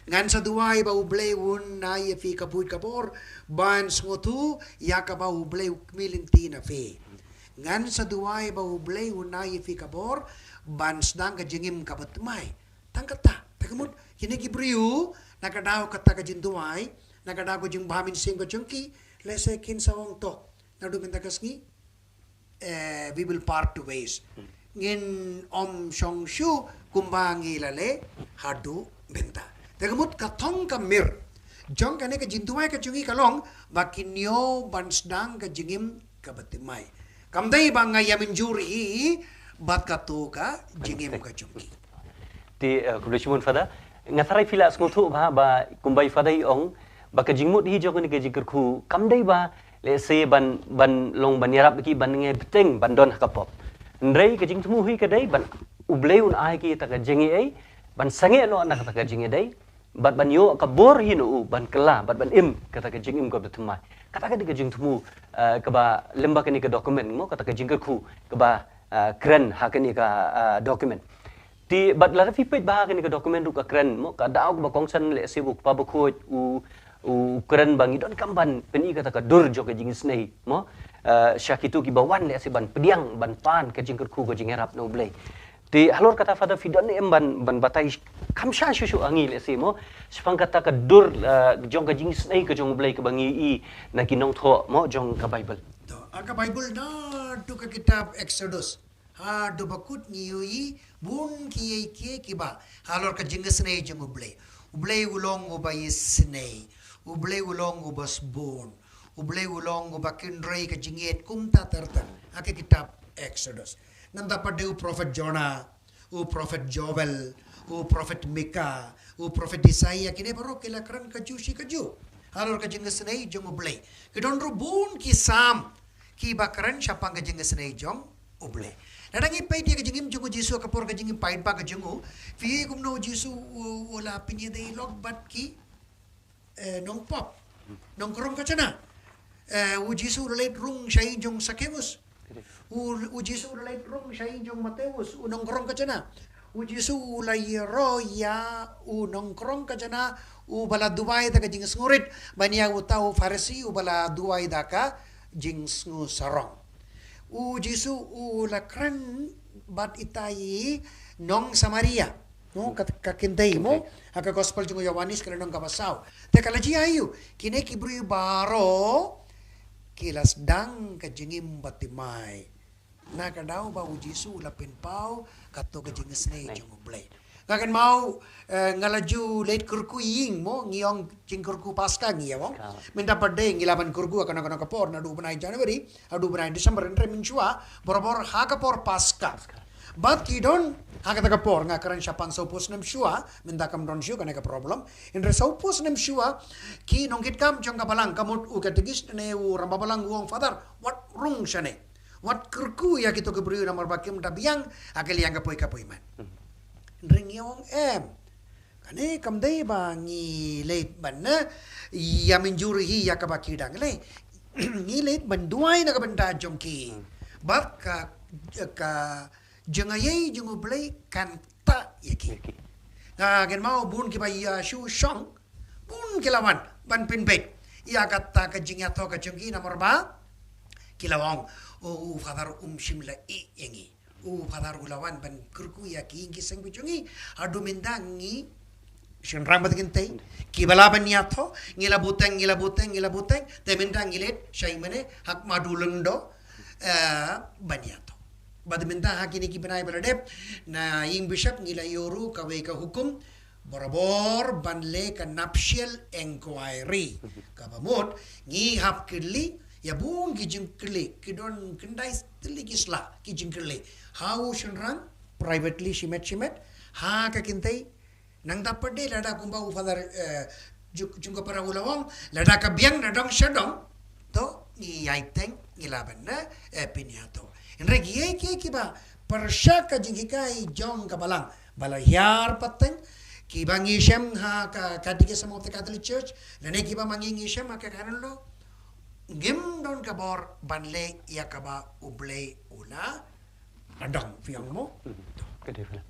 Ngan sa duwai ba U Blei un ai ïa phi ka buit ka bor ban sngewthuh ïa kaba U Blei u kmie lynti na phi. Ngan sa duwai ba U Blei un ai ïa phi ka bor ban sdang ka jingim kaba thymmai. Tang kata, te ka mut kine ki briew na ka daw kata ka jingduwai, na ka daw ka jingbha mynsiem ka jong ki, lehse kin sa ong to. Naduh mynta ka sngi eh, we will part ways. Ngin ym shong shuh kumba ngi la leh haduh mynta. Te ka mut ka thong ka mir jong kane ka jingduwai ka jong ngi ka long ba kin ïoh ban sdang ka jingim kaba thymmai. Kam dei ba nga ïa mynjur hi bad kato ka jingim ka jong ki. Te, eh, khublei shibun Father. Nga tharai phi la sngewthuh bha ba kumba i Father i ong ba ka jingmut hi jong kane ka jingkyrkhu kam dei ba lehse ban, ban long ban ïarap ki ban ngai bteng ban don ha ka pop. Hynrei ka jingthmu hi ka dei ban U Blei un ai ki kata ka jingïadei, ban sangeh noh na kata ka jingïadei, bad ban ïoh ka bor hi na u ban kylla bad ban im kata ka jingim kaba thymmai. Kata ka dei ka jingthmu, eh, kaba lyngba kane ka document mo, kata ka jingkyrkhu kaba, eh, kren ha kane ka, eh, document. Te bad lada phi peit bha kane ka document ruh ka kren mo, ka daw kaba kongsan lehse u Kpa Bakhuid u, u kren ba ngi donkam ban pyni kata ka dur jong ka jingisynei mo, eh, sha kito kiba wan lehse ban pdiang ban pan ka jingkyrkhu ka jingïarap na U Blei. Te halor kata Father phi don ne em ban, ban batai kham sha shuh shuh ha ngi lehse mo shaphang kata ka dur, eh, jong ka jingisynei ka jong U Blei kaba ngi i na ki nongthoh mo jong ka Bible. To, ha ka Bible naduh ka kitab Exodus haduh ba kut ngi ïohi bun kiei kiei kiba halor ka jingisynei jong U Blei. U Blei u long uba isynei. U Blei u long uba sbun. U Blei u long uba kynrei ka jingngeit kumta ter ter. Ha ka kitab Exodus. Nangta pat de u prophet Jonah, u prophet Joel, u prophet Mika, u prophet Isaiah, kine baroh ki la kren kajuh shi kajuh halor ka jingisynei jong U Blei. Ki don ruh bun ki Salm kiba kren shaphang ka jingisynei jong U Blei. Lada ngi peit ïa ka jingim jong u Jisu ha ka por ka jingim paidbah ka jong u, phi kumno u Jisu u, u la pynïadei lok bad ki, eh, nongpop, nongkrong khajna. Eh, u Jisu u la leit rung shaei jong Sakeus. U, u Jisu u la leit rung shaei jong Mateus, u nongkrong khajna. U Jisu u la ïaroh ïa u nongkrong khajna uba la duwai da ka jingsngewrit ban ïa uta u Pharisi uba la duwai da ka jingsngewsarong. U Jisu u la kren bad ita i nong Samaria. No, ka, ka kynthei mo, ha ka gospel jong u Ïoannis ka lynnong kaba saw. Te ka la jia aïu, kine ki briew baroh ki la sdang ka jingim ba thymmai. Na ka daw ba u Jisu u la pynpaw kato ka jingisynei jong U Blei. Nga kynmaw, eh, nga la ju leit kyrkhu ïing mo, ngi ong jingkyrkhu Paska ngi ong. Mynta pat de ngi la ban kyrkhu ha kano kano ka por, naduh u bnai January haduh u bnai December, hynrei mynshuwa barabor ha ka por Paska. Bad ki don ha kata ka por, nga kren shaphang sawphew snem shuwa, mynta kam don shuh kane ka problem. Hynrei sawphew snem shuwa ki nongkitkam jong ka balang, ka mut u katekis ne u rangbah balang u ong, Father, wat rung shane. Wat kyrkhu ïa kito ki briew namar ba kim da biang ha ka liang ka poi ka poiman. Hynrei ngi ong em. Kane kam dei ba ngi leit ban, eh, ïa mynjur hi ïa kaba ki dang leh. Ngi leit ban duwai na ka bynta jong ki. Bad ka, ka jingaiei jong U Blei kan ktah ïa ki. Nga kynmaw bun kiba ïa shu shong, bun ki la wan ban pynbeit ïa kata ka jingïathoh ka jong ki namar ba ki la ong, o, u Father um shym la ïeh ïa ngi. U Father u la wan ban kyrkhu ïa ki ïing ki seng ki jong ngi. Haduh mynta ngi shynrang bad kynthei kiba lah ban ïathoh, ngi la buteng, ngi la buteng, ngi la buteng, te mynta ngi leit shaei mane ha khmat u lyngdoh, eh, ban ïathoh. Bad mynta ha kine ki bnai ba la dep, na ïing bishop ngi la ïoh ruh kawei ka hukum, barabor ban leh ka nuptial enquiry. Kaba mut ngi hap kylli ïa bun ki jingkylli, ki don khyndai tylli ki sla ki jingkylli. Ha u shynrang, privately shimet shimet, ha ka kynthei, nangta pat de lada kumba u Father, eh, jong, jong ka para u la ong, lada ka biang na dong sha dong, to ngi ïai teng, ngi lah ban, eh, pynïathoh. Hynrei kiei kiei kiba pyrshah ka jinghikai jong ka balang ba la hiar pateng, kiba ngi shem ha ka Catechism of the Catholic Church lane kiba ma ngi ngi shem ha ka Canon Law, ngim don ka bor ban leh ïa kaba U Blei u la adong, phi ong mo. Ka dei phi la.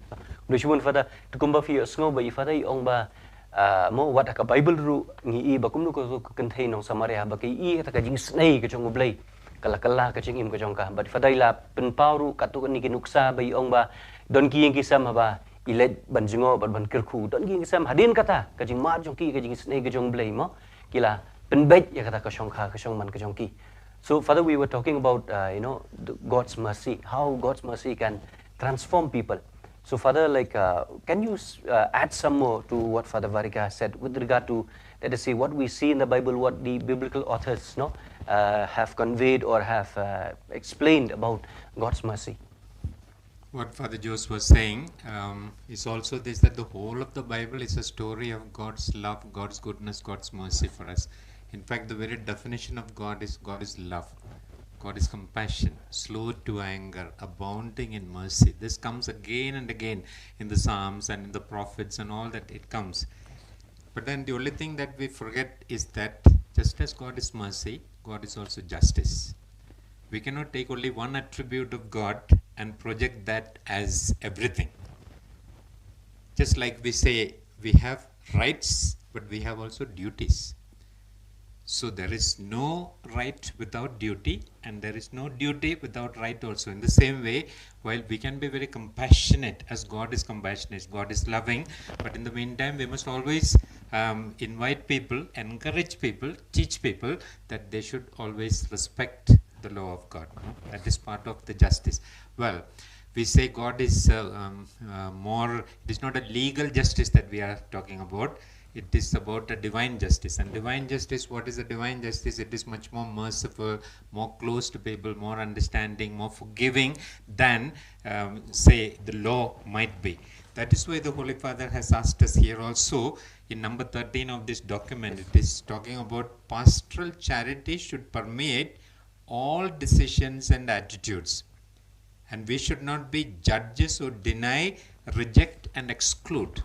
Khublei shibun Father, te kumba phi ïohsngew ba i Father i ong ba, ah, mo, wat ha ka Bible ruh ngi i ba kumno ka, ka kynthei nong Samaria ba ka i kata ka jingisynei ka jong U Blei, ka la kylla ka jingim ka jong ka. Bad Father i la pynpaw ruh katto katne ki nuksa ba i ong ba don ki ïing ki sem haba i leit ban jngoh bad ban kyrkhu, don ki ïing ki sem hadien kata ka jingmad jong ki, ka jingisynei ka jong U Blei mo, ki la pynbeit ïa kata ka shongkha ka shongman ka jong ki. So, Father, we were talking about, uh, you know, the God's mercy, how God's mercy can transform people. So, Father, like, uh, can you s- uh, add some more to what Father Varika said with regard to, let us say, what we see in the Bible, what the biblical authors, no, uh, have conveyed or have uh, explained about God's mercy? What Father Jose was saying um, is also this, that the whole of the Bible is a story of God's love, God's goodness, God's mercy for us. In fact, the very definition of God is God is love. God is compassion, slow to anger, abounding in mercy. This comes again and again in the Psalms and in the prophets and all that it comes. But then the only thing that we forget is that just as God is mercy, God is also justice. We cannot take only one attribute of God and project that as everything. Just like we say, we have rights, but we have also duties. So there is no right without duty, and there is no duty without right also. In the same way, while we can be very compassionate, as God is compassionate, God is loving, but in the meantime, we must always um, invite people, encourage people, teach people that they should always respect the law of God. That is part of the justice. Well, we say God is uh, um, uh, more, it is not a legal justice that we are talking about. It is about a divine justice. And divine justice, what is a divine justice? It is much more merciful, more close to people, more understanding, more forgiving than, um, say, the law might be. That is why the Holy Father has asked us here also in number thirteen of this document. It is talking about pastoral charity should permeate all decisions and attitudes. And we should not be judges who deny, reject, and exclude.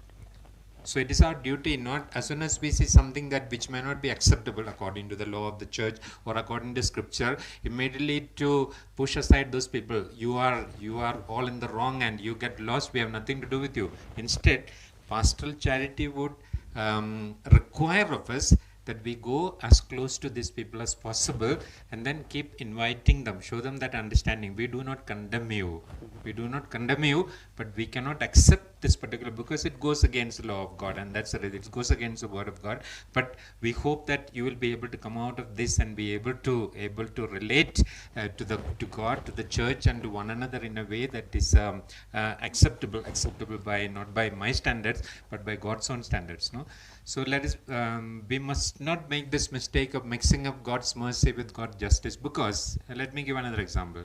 So it is our duty, not as soon as we see something that which may not be acceptable according to the law of the church or according to scripture, immediately to push aside those people. You are you are all in the wrong and you get lost. We have nothing to do with you. Instead, pastoral charity would um, require of us that we go as close to these people as possible and then keep inviting them, show them that understanding. We do not condemn you. We do not condemn you, but we cannot accept this particular because it goes against the law of God, and that's the reason it goes against the word of God. But we hope that you will be able to come out of this and be able to able to relate uh, to the to God, to the church, and to one another in a way that is um, uh, acceptable, acceptable by not by my standards, but by God's own standards. No, so let us, um, we must not make this mistake of mixing up God's mercy with God's justice, because, uh, let me give another example.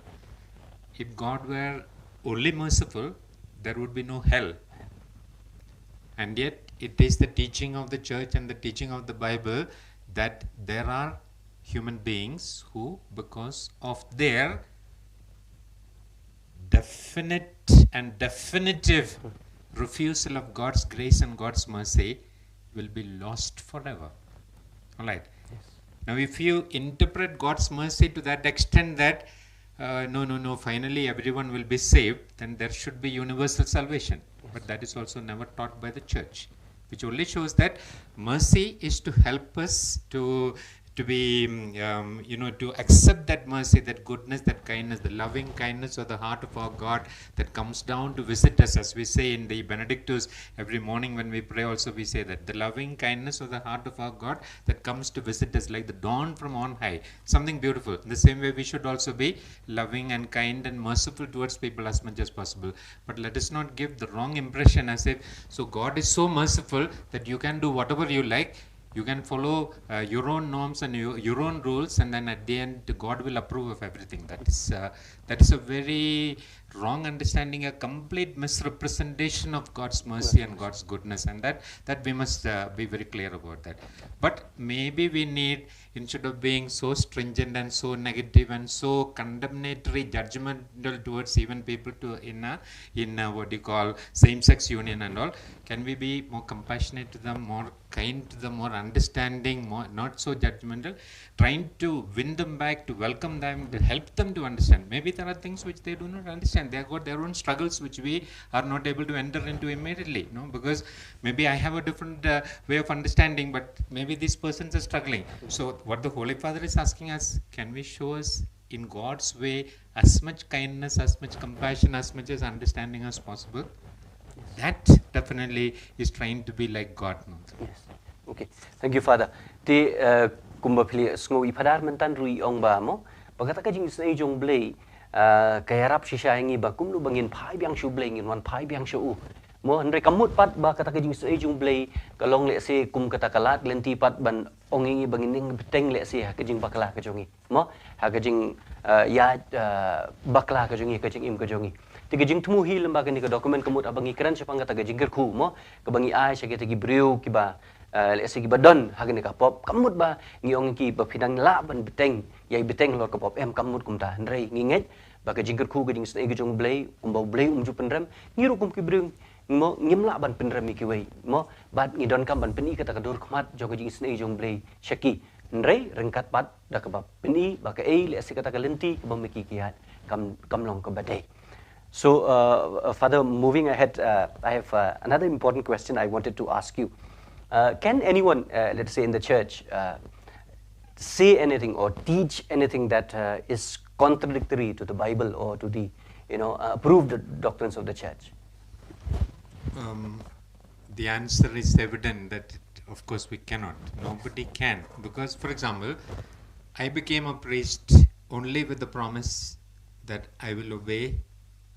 If God were only merciful, there would be no hell. And yet, it is the teaching of the church and the teaching of the Bible that there are human beings who, because of their definite and definitive refusal of God's grace and God's mercy, will be lost forever. All right. Now, if you interpret God's mercy to that extent that, uh, no, no, no, finally everyone will be saved, then there should be universal salvation. But that is also never taught by the church, which only shows that mercy is to help us to to be, um, you know, to accept that mercy, that goodness, that kindness, the loving kindness of the heart of our God that comes down to visit us. As we say in the Benedictus, every morning when we pray also we say that the loving kindness of the heart of our God that comes to visit us like the dawn from on high, something beautiful. In the same way, we should also be loving and kind and merciful towards people as much as possible. But let us not give the wrong impression as if, so God is so merciful that you can do whatever you like, you can follow uh, your own norms and your, your own rules, and then at the end God will approve of everything. That is uh, that is a very wrong understanding, a complete misrepresentation of God's mercy and God's goodness, and that that we must uh, be very clear about that. But maybe we need, instead of being so stringent and so negative and so condemnatory, judgmental towards even people to in a, in a, what do you call, same-sex union and all, can we be more compassionate to them, more kind to them, more understanding, more not so judgmental, trying to win them back, to welcome them, to help them to understand? Maybe there are things which they do not understand. They have got their own struggles which we are not able to enter into immediately, no? Because maybe I have a different uh, way of understanding, but maybe these persons are struggling. So what the Holy Father is asking us, can we show us in God's way as much kindness, as much compassion, as much as understanding as possible? That definitely is trying to be like God, no? Yes. Okay. Thank you, Father. Te uh, kumba phi la sngew i Father mynta ruh i ong ba mo, Ba kata ka jingisynei jong U Blei, ah, ka ïarap shisha ïa ngi ba kumno ba ngin phai biang sha U Blei, ngin wan phai biang sha u. Mo, hynrei kam mut pat ba kata ka jingisynei jong U Blei ka long lehse kum kata ka lad lynti pat ban ong ïa ngi ba ngin ïeng bteng lehse ha ka jingbakla ka jong ngi. Mo, ha ka jing, ah, ïa, ah, bakla ka jong ngi, ka jingim ka jong ngi. Te ka jingthmu hi lem bad kane ka document ka mut haba ngi kren shaphang kata ka jingkyrkhu, mo, kaba ngi ai sha kita ki briew kiba, ah, lehse kiba don ha kane ka pop. Kam mut ba ngi ong ïa ki ba phi dang lah ban bteng, ïai bteng halor ka pop, em, kam mut kumta. Hynrei ngi ngeit ba ka jingkyrkhu ka jingisynei ka jong U Blei, kumba U Blei um ju pynrem, ngi ruh kum ki briew, mo, ngim lah ban pynrem ïa kiwei, mo, bad ngi donkam ban pyni kata ka dur khmat jong ka jingisynei jong U Blei sha ki. Hynrei ryngkat bad da kaba pyni ba kaei lehse kata ka lynti kaba ma ki ki ïaid kam, kam long kaba dei. So, uh, uh, Father, moving ahead, uh, I have, uh, another important question I wanted to ask you. Uh, can anyone, uh, let's say in the church, uh, say anything or teach anything that, uh, is contradictory to the Bible or to the, you know, uh, approved doctrines of the church? Um, the answer is evident that, of course, we cannot. Nobody can. Because, for example, I became a priest only with the promise that I will obey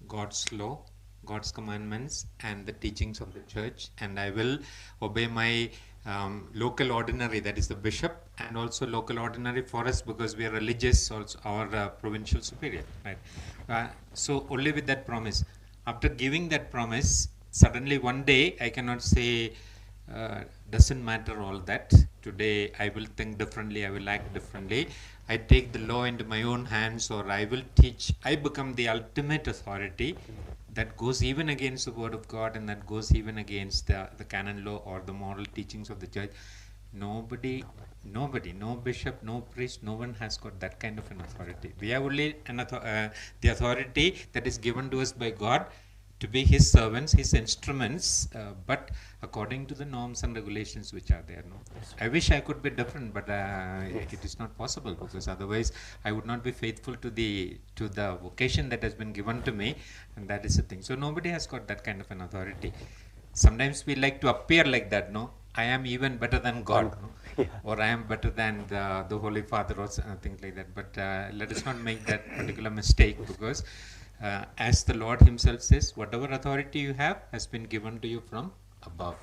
God's law, God's commandments, and the teachings of the church, and I will obey my, um, local ordinary, that is the bishop, and also local ordinary for us, because we are religious also, our, uh, provincial superior, right? Uh, so only with that promise. After giving that promise, suddenly one day I cannot say, uh, doesn't matter all that. Today I will think differently, I will act differently. I take the law into my own hands, or I will teach. I become the ultimate authority. That goes even against the word of God, and that goes even against the, the canon law or the moral teachings of the church. Nobody, nobody, no bishop, no priest, no one has got that kind of an authority. We have only an author, uh, the authority that is given to us by God to be his servants, his instruments, uh, but according to the norms and regulations which are there. No, I wish I could be different, but, uh, it is not possible, because otherwise I would not be faithful to the, to the vocation that has been given to me, and that is the thing. So nobody has got that kind of an authority. Sometimes we like to appear like that, no? I am even better than God, no? Or I am better than the, the Holy Father, or s-, uh, things like that. But, uh, let us not make that particular mistake, because, uh, as the Lord Himself says, whatever authority you have has been given to you from above.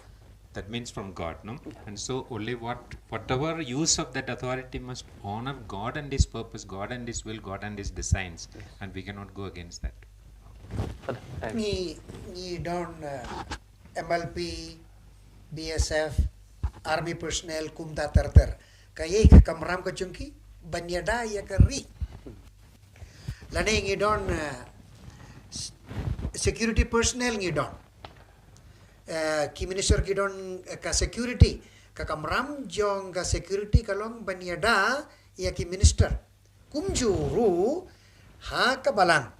That means from God, no? And so only what, whatever use of that authority must honor God and His purpose, God and His will, God and His designs, and we cannot go against that. Father, thanks. Ngi, ngi don, uh, M L P, B S F, army personnel, kumta ter ter. Kaei ka kamram ka jong ki? Ban ïada ïa ka ri. Lane ngi don, uh, s-, security personnel ngi don. Uh, ki minister ki don, uh, ka security. Ka kamram jong ka security ka long ban ïada ïa ki minister. Kumjuh ruh ha ka balang.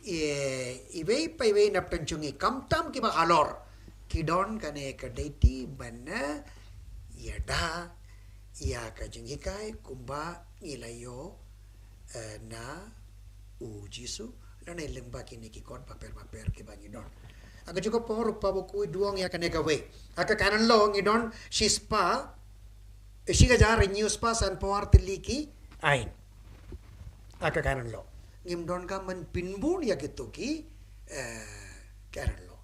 I, iwei pa iwei na pdeng jong ngi, khamtam kiba halor, ki don kane ka duty ban ïada ïa ka jinghikai kumba ngi la ïoh, eh, na u Jisu, lane lyngba kine ki kot bapher bapher kiba ngi don. Ha kajuh ka por, Kpa Bakhuid u ong ïa kane kawei. Ha ka canon law ngi don shispah, eh, shi hajar hynñiew spah sanphew ar tylli ki aiñ. Ha ka canon law. Ngim donkam ban pynbun ïa kito ki, eh, canon law.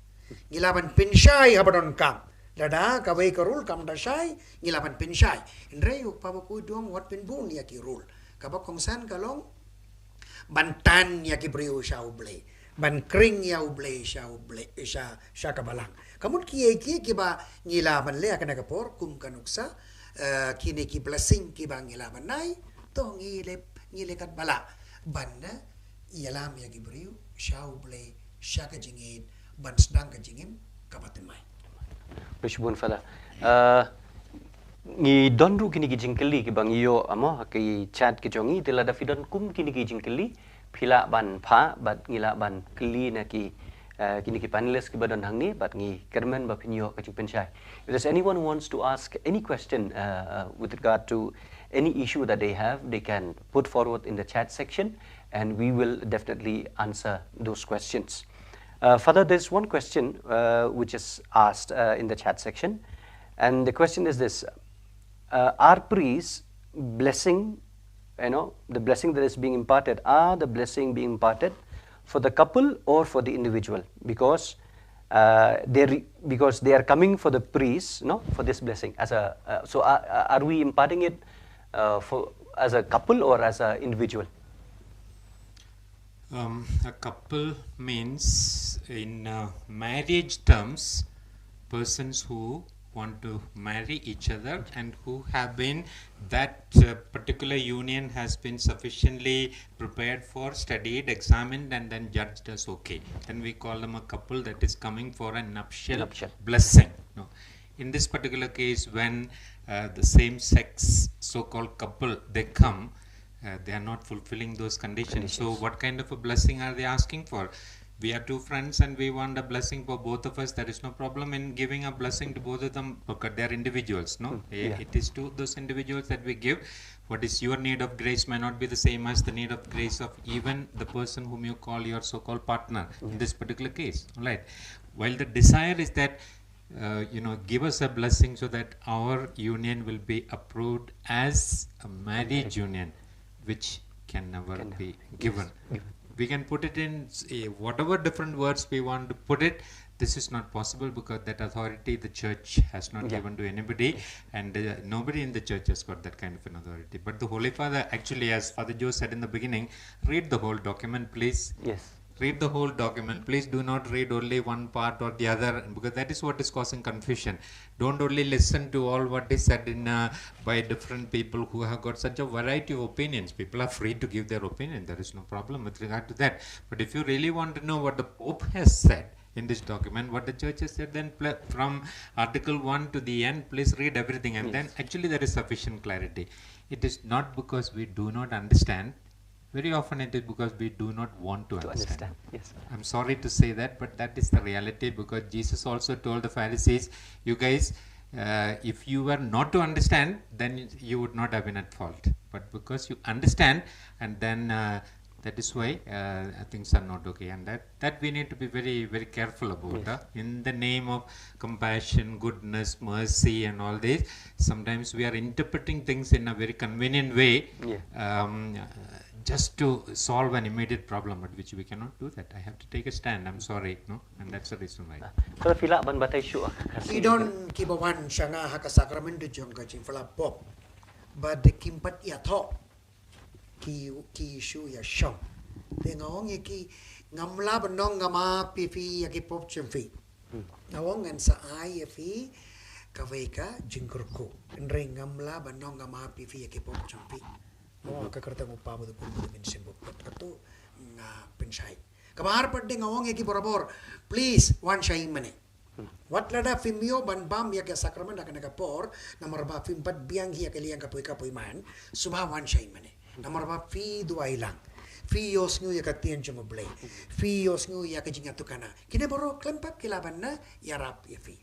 Ngi lah ban pynshai haba donkam. Lada kawei ka rule kam da shai, ngi lah ban pynshai. Hynrei u Kpa Bakhuid u ong wat pynbun ïa ki rule. Kaba kongsan ka long ban tan ïa ki briew sha U Blei, ban khring ïa U Blei sha U Blei, sha, sha ka balang. Ka mut kiei kiei kiba ngi lah ban leh ha kane ka por kum ka nuksa, eh, kine ki blessing kiba ngi lah ban ai, to ngi leh, ngi leh katba lah ban, eh, ïalam ïa ki briew sha U Blei, sha ka jingïeit, ban sdang ka jingim kaba thymmai. Khublei shibun, Father. Uh, ngi don ruh kine ki jingkylli kiba ngi ïoh, ah, mo, ha ki chat ki jong ngi, te lada phi don kum kine ki jingkylli, phi lah ban phah bad ngi lah ban kylli na ki, uh, kine ki panelist kiba don hangne, bad ngi kyrmen ba phin ïoh ka jingpynshai. If there's anyone who wants to ask any question, uh, uh, with regard to any issue that they have, they can put forward in the chat section, and we will definitely answer those questions. Uh, Father, there's one question, uh, which is asked, uh, in the chat section, and the question is this: uh, are priests blessing you know, the blessing that is being imparted, are the blessing being imparted for the couple or for the individual? Because uh, they re- because they are coming for the priest, no, for this blessing. As a uh, so are, are we imparting it uh, for as a couple or as an individual? Um, a couple means, in uh, marriage terms, persons who want to marry each other and who have been, that uh, particular union has been sufficiently prepared for, studied, examined, and then judged as okay. Then we call them a couple that is coming for a nuptial Nuptial. Blessing. No. In this particular case, when uh, the same sex so-called couple, they come, uh, they are not fulfilling those conditions. So Conditions. What kind of a blessing are they asking for? We are two friends and we want a blessing for both of us. There is no problem in giving a blessing to both of them because they are individuals, no? Hmm, yeah. It is to those individuals that we give. What is your need of grace may not be the same as the need of grace of even the person whom you call your so-called partner in this particular case, right? While the desire is that uh, you know, give us a blessing so that our union will be approved as a marriage union, which can never Can never be be given. Given. We can put it in, eh, whatever different words we want to put it. This is not possible because that authority the church has not Yeah. Given to anybody, and uh, nobody in the church has got that kind of an authority. But the Holy Father, actually, as Father Joe said in the beginning, read the whole document, please. Yes. Read the whole document. Please do not read only one part or the other, because that is what is causing confusion. Don't only listen to all what is said in uh, by different people who have got such a variety of opinions. People are free to give their opinion. There is no problem with regard to that. But if you really want to know what the Pope has said in this document, what the church has said, then pl- from Article one to the end, please read everything, and then Yes. Actually there is sufficient clarity. It is not because we do not understand. Very often it is because we do not want to To understand. Understand. Yes. I'm sorry to say that, but that is the reality, because Jesus also told the Pharisees, you guys, uh, if you were not to understand, then you would not have been at fault. But because you understand, and then uh, that is why uh, things are not okay. And that, that we need to be very, very careful about. Yes. Uh, in the name of compassion, goodness, mercy, and all this, sometimes we are interpreting things in a very convenient way. Yeah. Um, uh, just to solve an immediate problem, but which we cannot do that. I have to take a stand. I'm sorry, no, and that's the reason why. Ka la phi lah ban batai shuh ah, ka Ki don kiba wan sha nga ha ka sakrament jong ka jingpyllait pop. Ba de kim pat ïathoh. Ki ki shu ïashong. Te nga ong ïa ki, ngam lah ban ong ngam ap ïa phi ïa ki pop jong phi. Nga ong ngan sa ai ïa phi kawei ka jingkyrkhu. Hynrei ngam lah ban ong ngam ap ïa phi ïa ki pop jong phi. Mo, ka kyrteng u Kpa, bad u Khun bad u Mynsiem Bakhuid, katto nga pynshai. Kaba ar pat de nga ong ïa ki borabor, please wan shai mane. Wat lada phim ïoh ban bam ïa ka sakrament ha kane ka por, namar ba phim pat biang hi ïa ka liang ka poi ka poi man, sngewbha wan shai mane. Namar ba phi duwai lang, phi ïohsngew ïa ka ktien jong U Blei, phi ïohsngew ïa ka jingïathuhkhana. Kine baroh khlem pep ki lah ban ïarap ïa phi.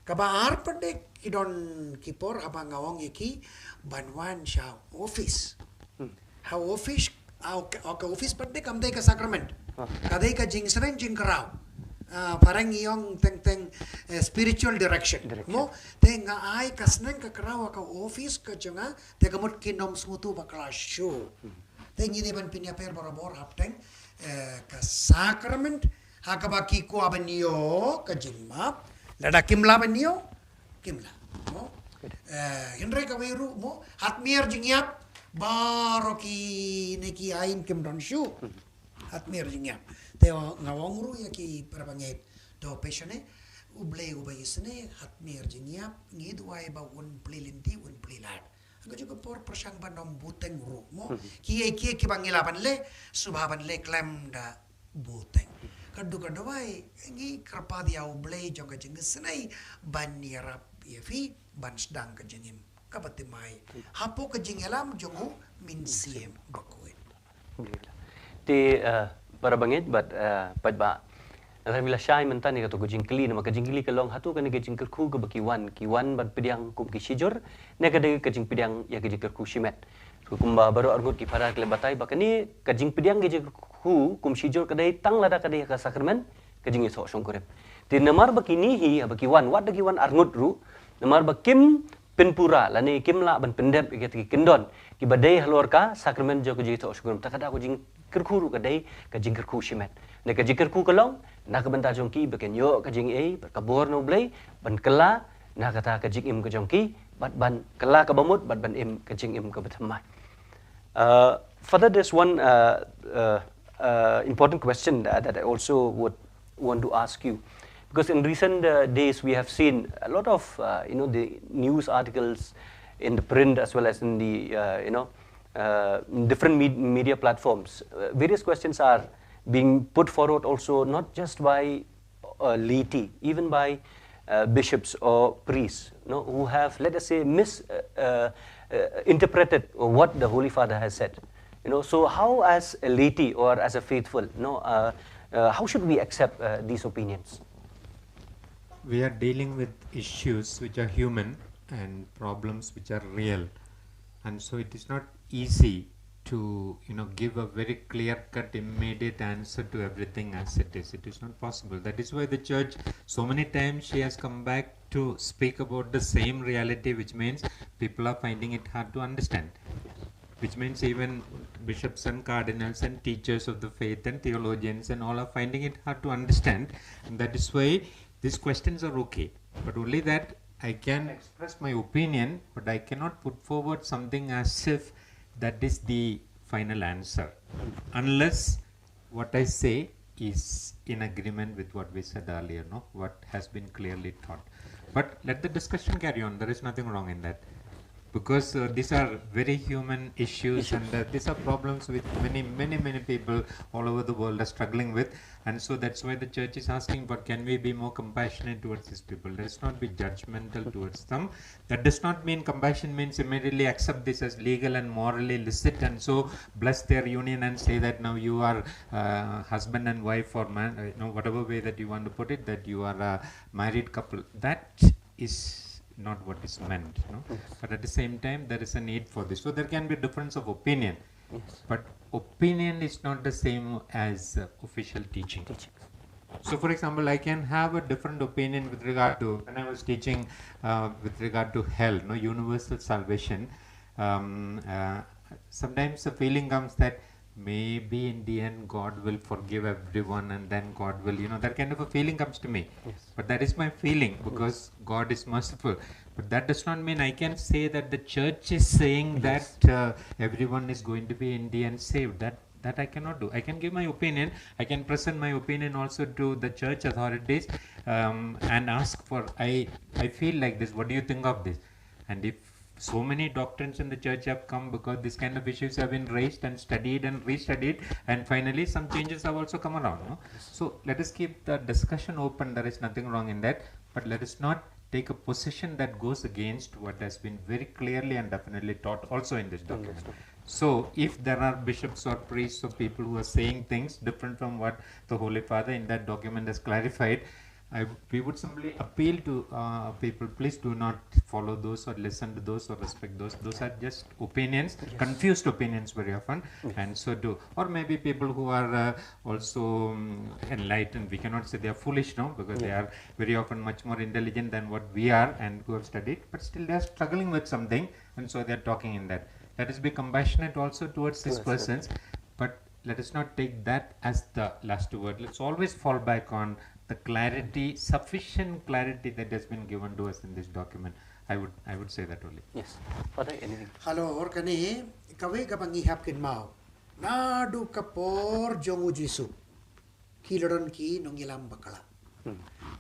Kaba ar pat de ki don ki por haba nga ong ïa ki ban wan sha office. Ha office, ha ka office pat de kam dei ka sakrament. Ka dei ka jingsneng jingkraw. Phareng ïong teng teng spiritual direction. Mo, te nga ai ka sneng ka kraw ha ka office ka jong nga, te ka mut kin ym sngewthuh bakla shuh. Te ngi dei ban pynïapher barabor hapdeng ka sakrament ha kaba ki kwah ban ïoh ka jingmap. Lada kim lah ban ïoh, kim lah. Mo, hynrei kawei ruh mo, hat mier jingïap, baroh kine ki aiñ kim don shuh. Hat mier jingïap. Te nga ong ruh ïa ki parabangeit, to pyrshah ne, U Blei uba isynei, hat mier jingïap, ngi duwai ba un plie lynti, un plie lad. Ka jong ka por pyrshang ban ym buteng ruh mo. Kiei kiei kiba ngi lah ban leh, sngewbha ban leh khlem da buteng. Ka dei ka duwai, ngi kyrpad ïa U Blei jong ka jingisynei ban ïarap ïa phi ban sdang ka jingim kaba thymmai hapoh ka jingïalam jong U Mynsiem Bakhuid. Te parabangeit bad paidbah, lada phi la shai mynta ne kato ka jingkylli, namar ka jingkylli ka long, hato kane ka jingkyrkhu kaba ki wan, ki wan ban pdiang kum ki shijur, ne ka dei ka jingpdiang ïa ka jingkyrkhu shimet? Kumba baroh arngut ki para ki la batai ba kane ka jingpdiang ka jingkyrkhu kum shijur ka dei tang lada ka dei ha ka sakrament ka jingïasoh shongkurim. Te namar ba kine hi haba ki wan, wat da ki wan arngut ruh, namar ba kim pynpura lane kim lah ban pyndep ïa kita ki kyndon kiba dei halor ka sakramen jong ka jingïathoh shaknum. Ta ka daw ka jingkyrkhu ruh ka dei ka jingkyrkhu shimet. Ne ka jingkyrkhu ka long na ka bynta jong ki ba kin ïoh ka jingaiei bad ka bor na U Blei ban kylla na kata ka jingim ka jong ki bad ban kylla kaba mut bad ban im ka jingim kaba thymmai. Uh, Father, there's one uh, uh, uh, important question that, that I also would want to ask you, because in recent uh, days we have seen a lot of uh, you know the news articles in the print as well as in the uh, you know uh, different me- media platforms. Uh, various questions are being put forward also, not just by uh, laity, even by uh, bishops or priests, you know, who have, let us say, mis uh, uh, uh, interpreted what the Holy Father has said. You know, so how, as a laity or as a faithful, you know, uh, uh, how should we accept uh, these opinions? We are dealing with issues which are human and problems which are real, and so it is not easy to, you know, give a very clear cut, immediate answer to everything as it is. It is not possible. That is why the church, so many times, she has come back to speak about the same reality, which means people are finding it hard to understand. Which means even bishops and cardinals and teachers of the faith and theologians and all are finding it hard to understand. And that is why these questions are okay. But only that I can express my opinion, but I cannot put forward something as if that is the final answer. Unless what I say is in agreement with what we said earlier, no? What has been clearly taught. But let the discussion carry on. There is nothing wrong in that. Because uh, these are very human issues, and uh, these are problems with many, many, many people all over the world are struggling with. And so that's why the church is asking, but can we be more compassionate towards these people? Let's not be judgmental towards them. That does not mean compassion means immediately accept this as legal and morally licit, and so bless their union and say that now you are uh, husband and wife, or man, uh, you know, whatever way that you want to put it, that you are a married couple. That is not what is meant, no? But at the same time, there is a need for this. So there can be difference of opinion, but opinion is not the same as uh, official teaching. So, for example, I can have a different opinion with regard to when I was teaching uh, with regard to hell, no, universal salvation. Um, uh, sometimes the feeling comes that maybe in the end God will forgive everyone, and then God will, you know, that kind of a feeling comes to me. But that is my feeling, because God is merciful. But that does not mean I can say that the church is saying that uh, everyone is going to be in the end saved. That that I cannot do. I can give my opinion. I can present my opinion also to the church authorities um, and ask for, I, I feel like this. What do you think of this? And if so many doctrines in the church have come because this kind of issues have been raised and studied and restudied, and finally some changes have also come around. No? So let us keep the discussion open. There is nothing wrong in that. But let us not take a position that goes against what has been very clearly and definitely taught also in this document. So, if there are bishops or priests or people who are saying things different from what the Holy Father in that document has clarified, I, we would simply appeal to uh, people, please do not follow those or listen to those or respect those. Those are just opinions, confused opinions very often, and so do. Or maybe people who are uh, also um, enlightened. We cannot say they are foolish, no, because they are very often much more intelligent than what we are and who have studied, but still they are struggling with something, and so they are talking in that. Let us be compassionate also towards these persons, but let us not take that as the last word. Let's always fall back on the clarity, sufficient clarity that has been given to us in this document. I would, I would say that only. Yes. Father, anything? Halor kane kawei kaba ngi hap kynmaw, naduh ka por jong u Jisu ki la don ki nongïalam bakla.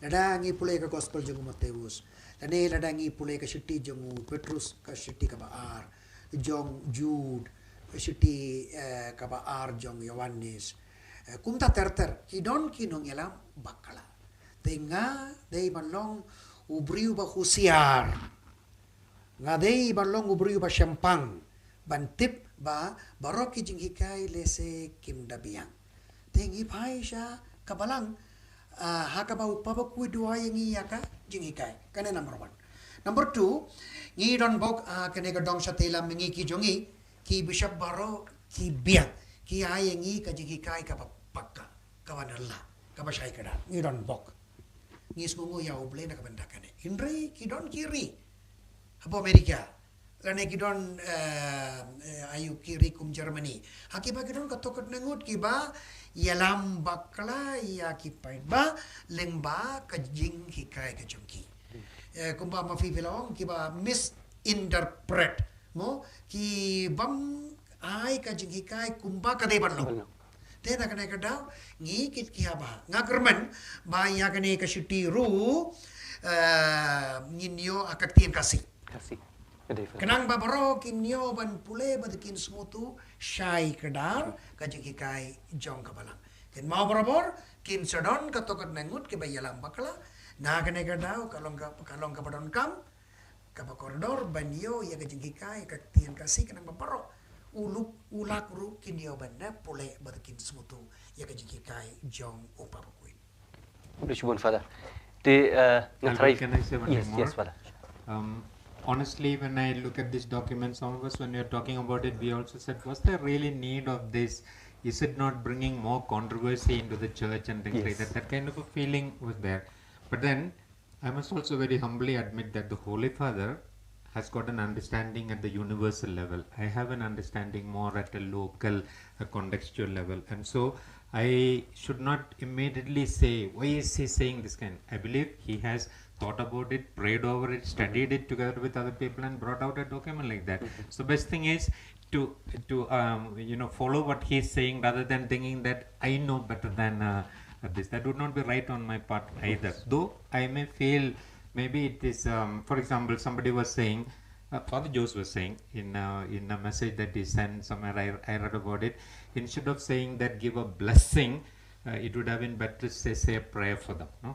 Lada ngi pule ka gospel jong u Mateus, lane lada ngi pule ka shithi jong u Petrus, ka shithi kaba ar, jong Jud, ka shithi eh, kaba ar jong Yohanes. Eh, kumta ter ter ki don ki nongïalam bakla. Te nga dei ban long u briew ba husiar, nga dei ban long u briew ba shempang ban tip ba baroh ki jinghikai lehse kim da biang. Te ngi phai sha ka balang ah, ha kaba u Papa Bakhuid u ai ïa ngi ïa ka jinghikai. Kane number one. Number two, ngi don bok ah, kane ka dong shatei lam, ngi ki jong ngi ki bishop baroh ki biang, ki ai ïa ngi ka jinghikai kaba pakka, kaba nylla, kaba shai kdar. Ngi don bok. Ngi sngewnguh ïa U Blei na ka bynta kane. Hynrei ki don ki ri hapoh America, lane ki don, eh, eh, ha ïa ki ri kum Germany, ha kiba ki don kato katne ngut kiba ïalam bakla ïa ki paidbah lyngba ka jinghikai ka jong ki. Eh, kumba ma phi phi la ong, kiba misinterpret, mo, ki bym ai ka jinghikai kumba ka dei ban long. Ban long. Te na kane ka daw ngi kit ki haba nga kyrmen ba ïa kane ka shuti ruh, eh, ngin ïoh ha ka ktien Khasi. Khasi. Ka dei Khasi. Khnang ba baroh kin ïoh ban pule bad kin sngewthuh shai kdar ka jinghikai jong ka balang. Kin mawbor bor, kin sa don kato katne ngut kiba ïalam bakla. Na kane ka daw ka long ka, ka long kaba donkam, kaba kordor ban ïoh ïa ka jinghikai ka ktien Khasi, khnang ba baroh u lok u lok ruh kin ïoh ban pule bad kin sngewthuh ïa ka jinghikai jong u Papa Queen. Khublei shibun, Father. Te, uh, nga Albert, try. Can I say one Yes, thing more? Yes, Father. Um, honestly, when I look at this document, some of us, when we were talking about it, we also said, was there really need of this? Is it not bringing more controversy into the church and things like Yes. that? That kind of a feeling was there. But then, I must also very humbly admit that the Holy Father has got an understanding at the universal level. I have an understanding more at a local, a contextual level. And so I should not immediately say, "Why is he saying this kind?" I believe he has thought about it, prayed over it, studied it together with other people, and brought out a document like that. So best thing is to, to, um, you know, follow what he is saying rather than thinking that I know better than, uh, this. That would not be right on my part either. Though I may feel maybe it is, um, for example, somebody was saying, uh, Father Jose was saying in, uh, in a message that he sent somewhere, I, I read about it. Instead of saying that, "Give a blessing," uh, it would have been better to say, "Say a prayer for them." No,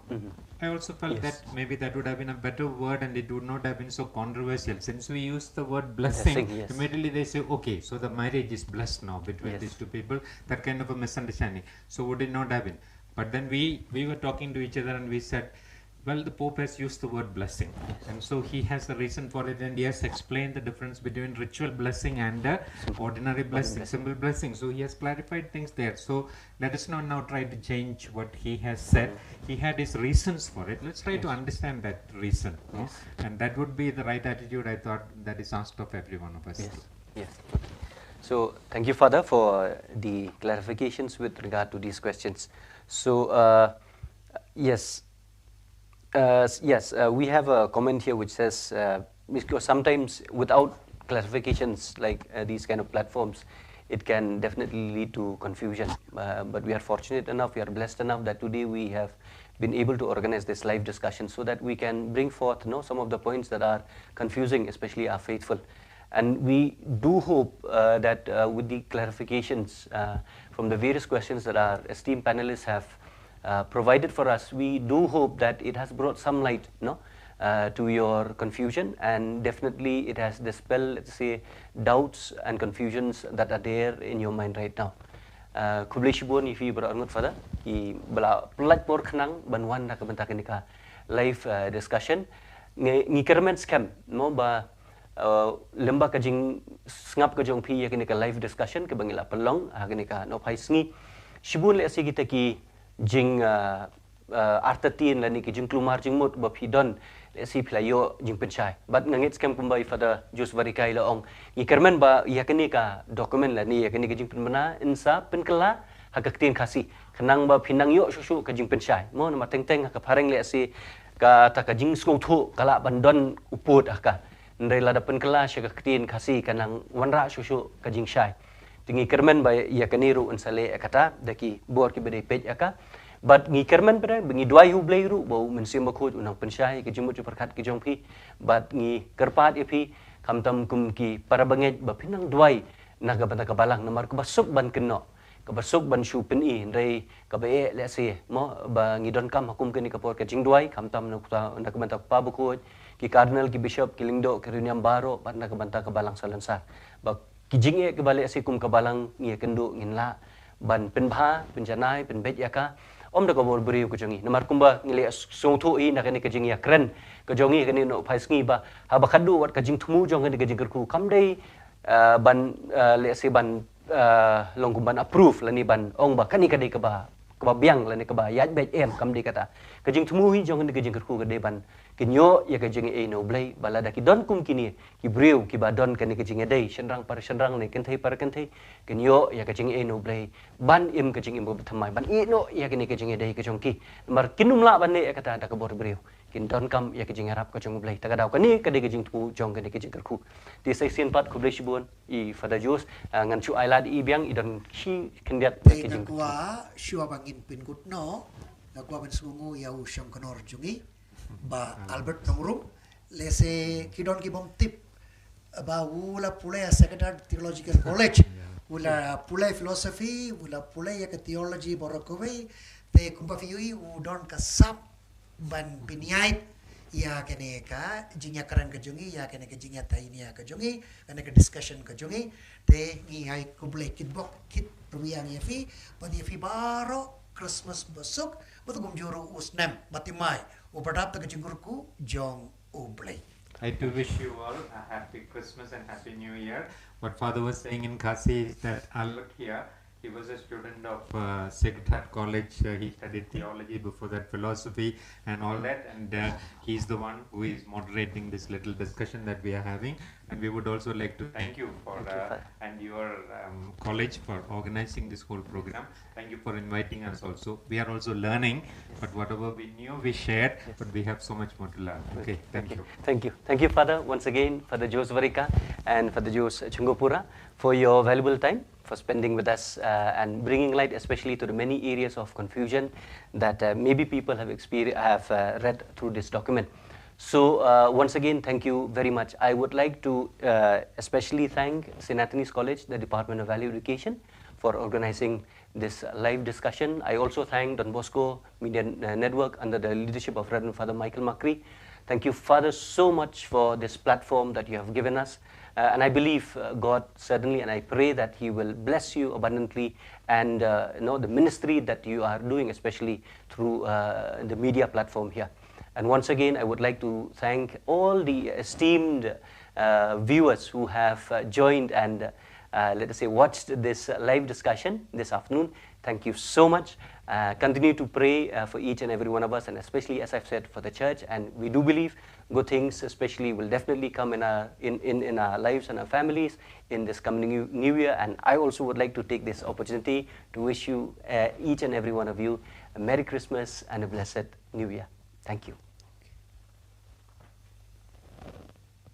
I also felt Yes. that maybe that would have been a better word and it would not have been so controversial. Since we use the word blessing, Blessing, yes. immediately they say, "Okay, so the marriage is blessed now between Yes. these two people." That kind of a misunderstanding. So would it not have been? But then we, we were talking to each other and we said, "Well, the Pope has used the word blessing. And so he has a reason for it and he has explained the difference between ritual blessing and the ordinary blessing, blessing. Simple blessing." So he has clarified things there. So let us not now try to change what he has said. He had his reasons for it. Let's try to Yes. understand that reason. No? Yes. And that would be the right attitude, I thought, that is asked of every one of us. Yes. Yes. So thank you, Father, for the clarifications with regard to these questions. So, uh, yes, uh, s- yes, uh, we have a comment here which says, uh, because sometimes without clarifications like, uh, these kind of platforms, it can definitely lead to confusion. Uh, but we are fortunate enough, we are blessed enough that today we have been able to organize this live discussion so that we can bring forth, you know, some of the points that are confusing, especially our faithful. And we do hope, uh, that, uh, with the clarifications, uh, from the various questions that our esteemed panelists have, uh, provided for us, we do hope that it has brought some light, no, uh, to your confusion, and definitely it has dispelled, let's say, doubts and confusions that are there in your mind right now. Uh, khublei shibun ïa phi baroh arngut, Father, kiba la pynlait por khnang ban wan na ka bynta kane ka live, uh, discussion. Ngi, ngi kyrmen skhem, mo, ba, uh, lyngba ka jingsngap ka jong phi ïa kane ka live discussion kaba ngi la pynlong ha kane ka nohphai sngi, shibun lehse kita ki jing, uh, uh, artatien lane ki jingkulmar jingmut ba phi don, lehse phi la ïoh jingpynshai. Bad nga ngeit skhem kumba i Father Jose Varika i la ong, ngi kyrmen ba ïa kane ka document lane ïa kane ka jingpynbna yn sa pynkylla ha ka ktien Khasi, khnang ba phi nang ïoh shuh shuh ka jingpynshai. Mo, namar teng teng ha ka phareng lehse kata ka jingsngewthuh ka lah ban don u pud ha ka. Hynrei lada pynkylla sha ka ktien Khasi ka nang wanrah shuh shuh ka jingshai. Te ngi kyrmen ba ïa kane ruh yn sa leh ïa kata da ki bor kiba dei peit ïa ka. Bad ngi kyrmen ba ngi duwai ha U Blei ruh ba U Mynsiem Bakhuid un nang pynshai ïa ka jingmut jingpyrkhat ka jong phi. Bad ngi kyrpad ïa phi khamtam kum ki para bangeit ba phin nang duwai na ka bynta ka balang, namar kaba suk ban kynnoh, kaba suk ban shu pyni, hynrei kaba eh lehse, mo, ba ngi donkam ha kum kane ka por ka jingduwai, khamtam na ka, na ka bynta u Papa Bakhuid, ki Cardinal, ki Bishop, ki Lyngdoh, ki riewniam baroh, bad na ka bynta ka balang salonsar. Ba ki jingeh kiba lehse kum ka balang ngi ïakynduh ngin lah ban pynbha, pynjanai, pynbeit ïa ka, ym da ka bor briew ka jong ngi. Namar kumba ngi la sngewthuh hi na kane ka jingïakren ka jong ngi ha kane ka nohphai sngi ba haba khadduh wat ka jingthmu jong kane ka jingkyrkhu kam dei, ah, ban, ah, lehse ban, ah, long kum ban approve lane ban ong ba kane ka dei kaba kaba biang lane kaba ïaid beit, em, kam dei kata. Ka jingthmu hi jong kane ka jingkyrkhu ka dei ban kin ïoh ïa ka jingïadei na U Blei, ba lada ki don kum kine ki briew kiba don kane ka jingïadei shynrang para shynrang ne kynthei para kynthei, kin ïoh ïa ka jingïadei na U Blei, ban im ka jingim kaba thymmai, ban ïeh noh ïa kane ka jingïadei ka jong ki. Namar kin ym lah ban leh ïa kata da ka bor briew, kin donkam ïa ka jingïarap ka jong U Blei. Ta ka daw kane ka dei ka jingthmu jong kane ka jingkyrkhu. Te sa shisien pat khublei shibun ïa i Father Jose, ah, ngan shu ai lad ïa i biang, i don shi khyndiat. Te ka jingkyrkhu, kwah shuwa ba ngin pynkut noh, nga kwah ban sngewnguh ïa u shongknor jong ngi, Bah Albert Nongrum. Lehse ki don ki bym tip ba u la pule ha Sacred Heart Theological College, u la pule philosophy, u la pule ïa ka theology baroh kawei. Te kumba phi ïohi, u don ka sap ban pynïaid ïa kane ka jingïakren ka jong ngi, ïa kane ka jingïatainia ka jong ngi, kane ka discussion ka jong ngi. Te ngi ai khublei kitbok kitrwiang ïa phi, bad ïa phi baroh Christmas basuk, bad kumjuh ruh u snem bathymmai uba dap da ka jingkyrkhu jong U Blei. I do wish you all a happy Christmas and happy New Year. What Father was saying in Khasi is that, uh, look here, he was a student of, uh, Sacred Heart College. Uh, he studied theology, before that philosophy and all that. And, uh, he's the one who is moderating this little discussion that we are having. And we would also like to thank you for, Thank you, uh, Father. and your, um, college for organizing this whole program. Thank you for inviting us also. We are also learning, but whatever we knew, we shared, but we have so much more to learn. Okay, thank you. Thank you. Thank you, Father, once again, Father Jose Varika and Father Jose Chungupura, for your valuable time, for spending with us, uh, and bringing light especially to the many areas of confusion that, uh, maybe people have experi-, have, uh, read through this document. So, uh, once again, thank you very much. I would like to, uh, especially thank Saint Anthony's College, the Department of Value Education, for organizing this live discussion. I also thank Don Bosco Media, uh, Network under the leadership of Reverend Father Michael Makri. Thank you, Father, so much for this platform that you have given us. Uh, and I believe, uh, God certainly, and I pray that He will bless you abundantly and, uh, you know, the ministry that you are doing, especially through, uh, the media platform here. And once again, I would like to thank all the esteemed, uh, viewers who have, uh, joined and, uh, let us say, watched this live discussion this afternoon. Thank you so much. Uh, continue to pray, uh, for each and every one of us, and especially, as I've said, for the church. And we do believe good things, especially, will definitely come in our, in, in, in our lives and our families in this coming new, new year. And I also would like to take this opportunity to wish you, uh, each and every one of you, a Merry Christmas and a blessed New Year. Thank you.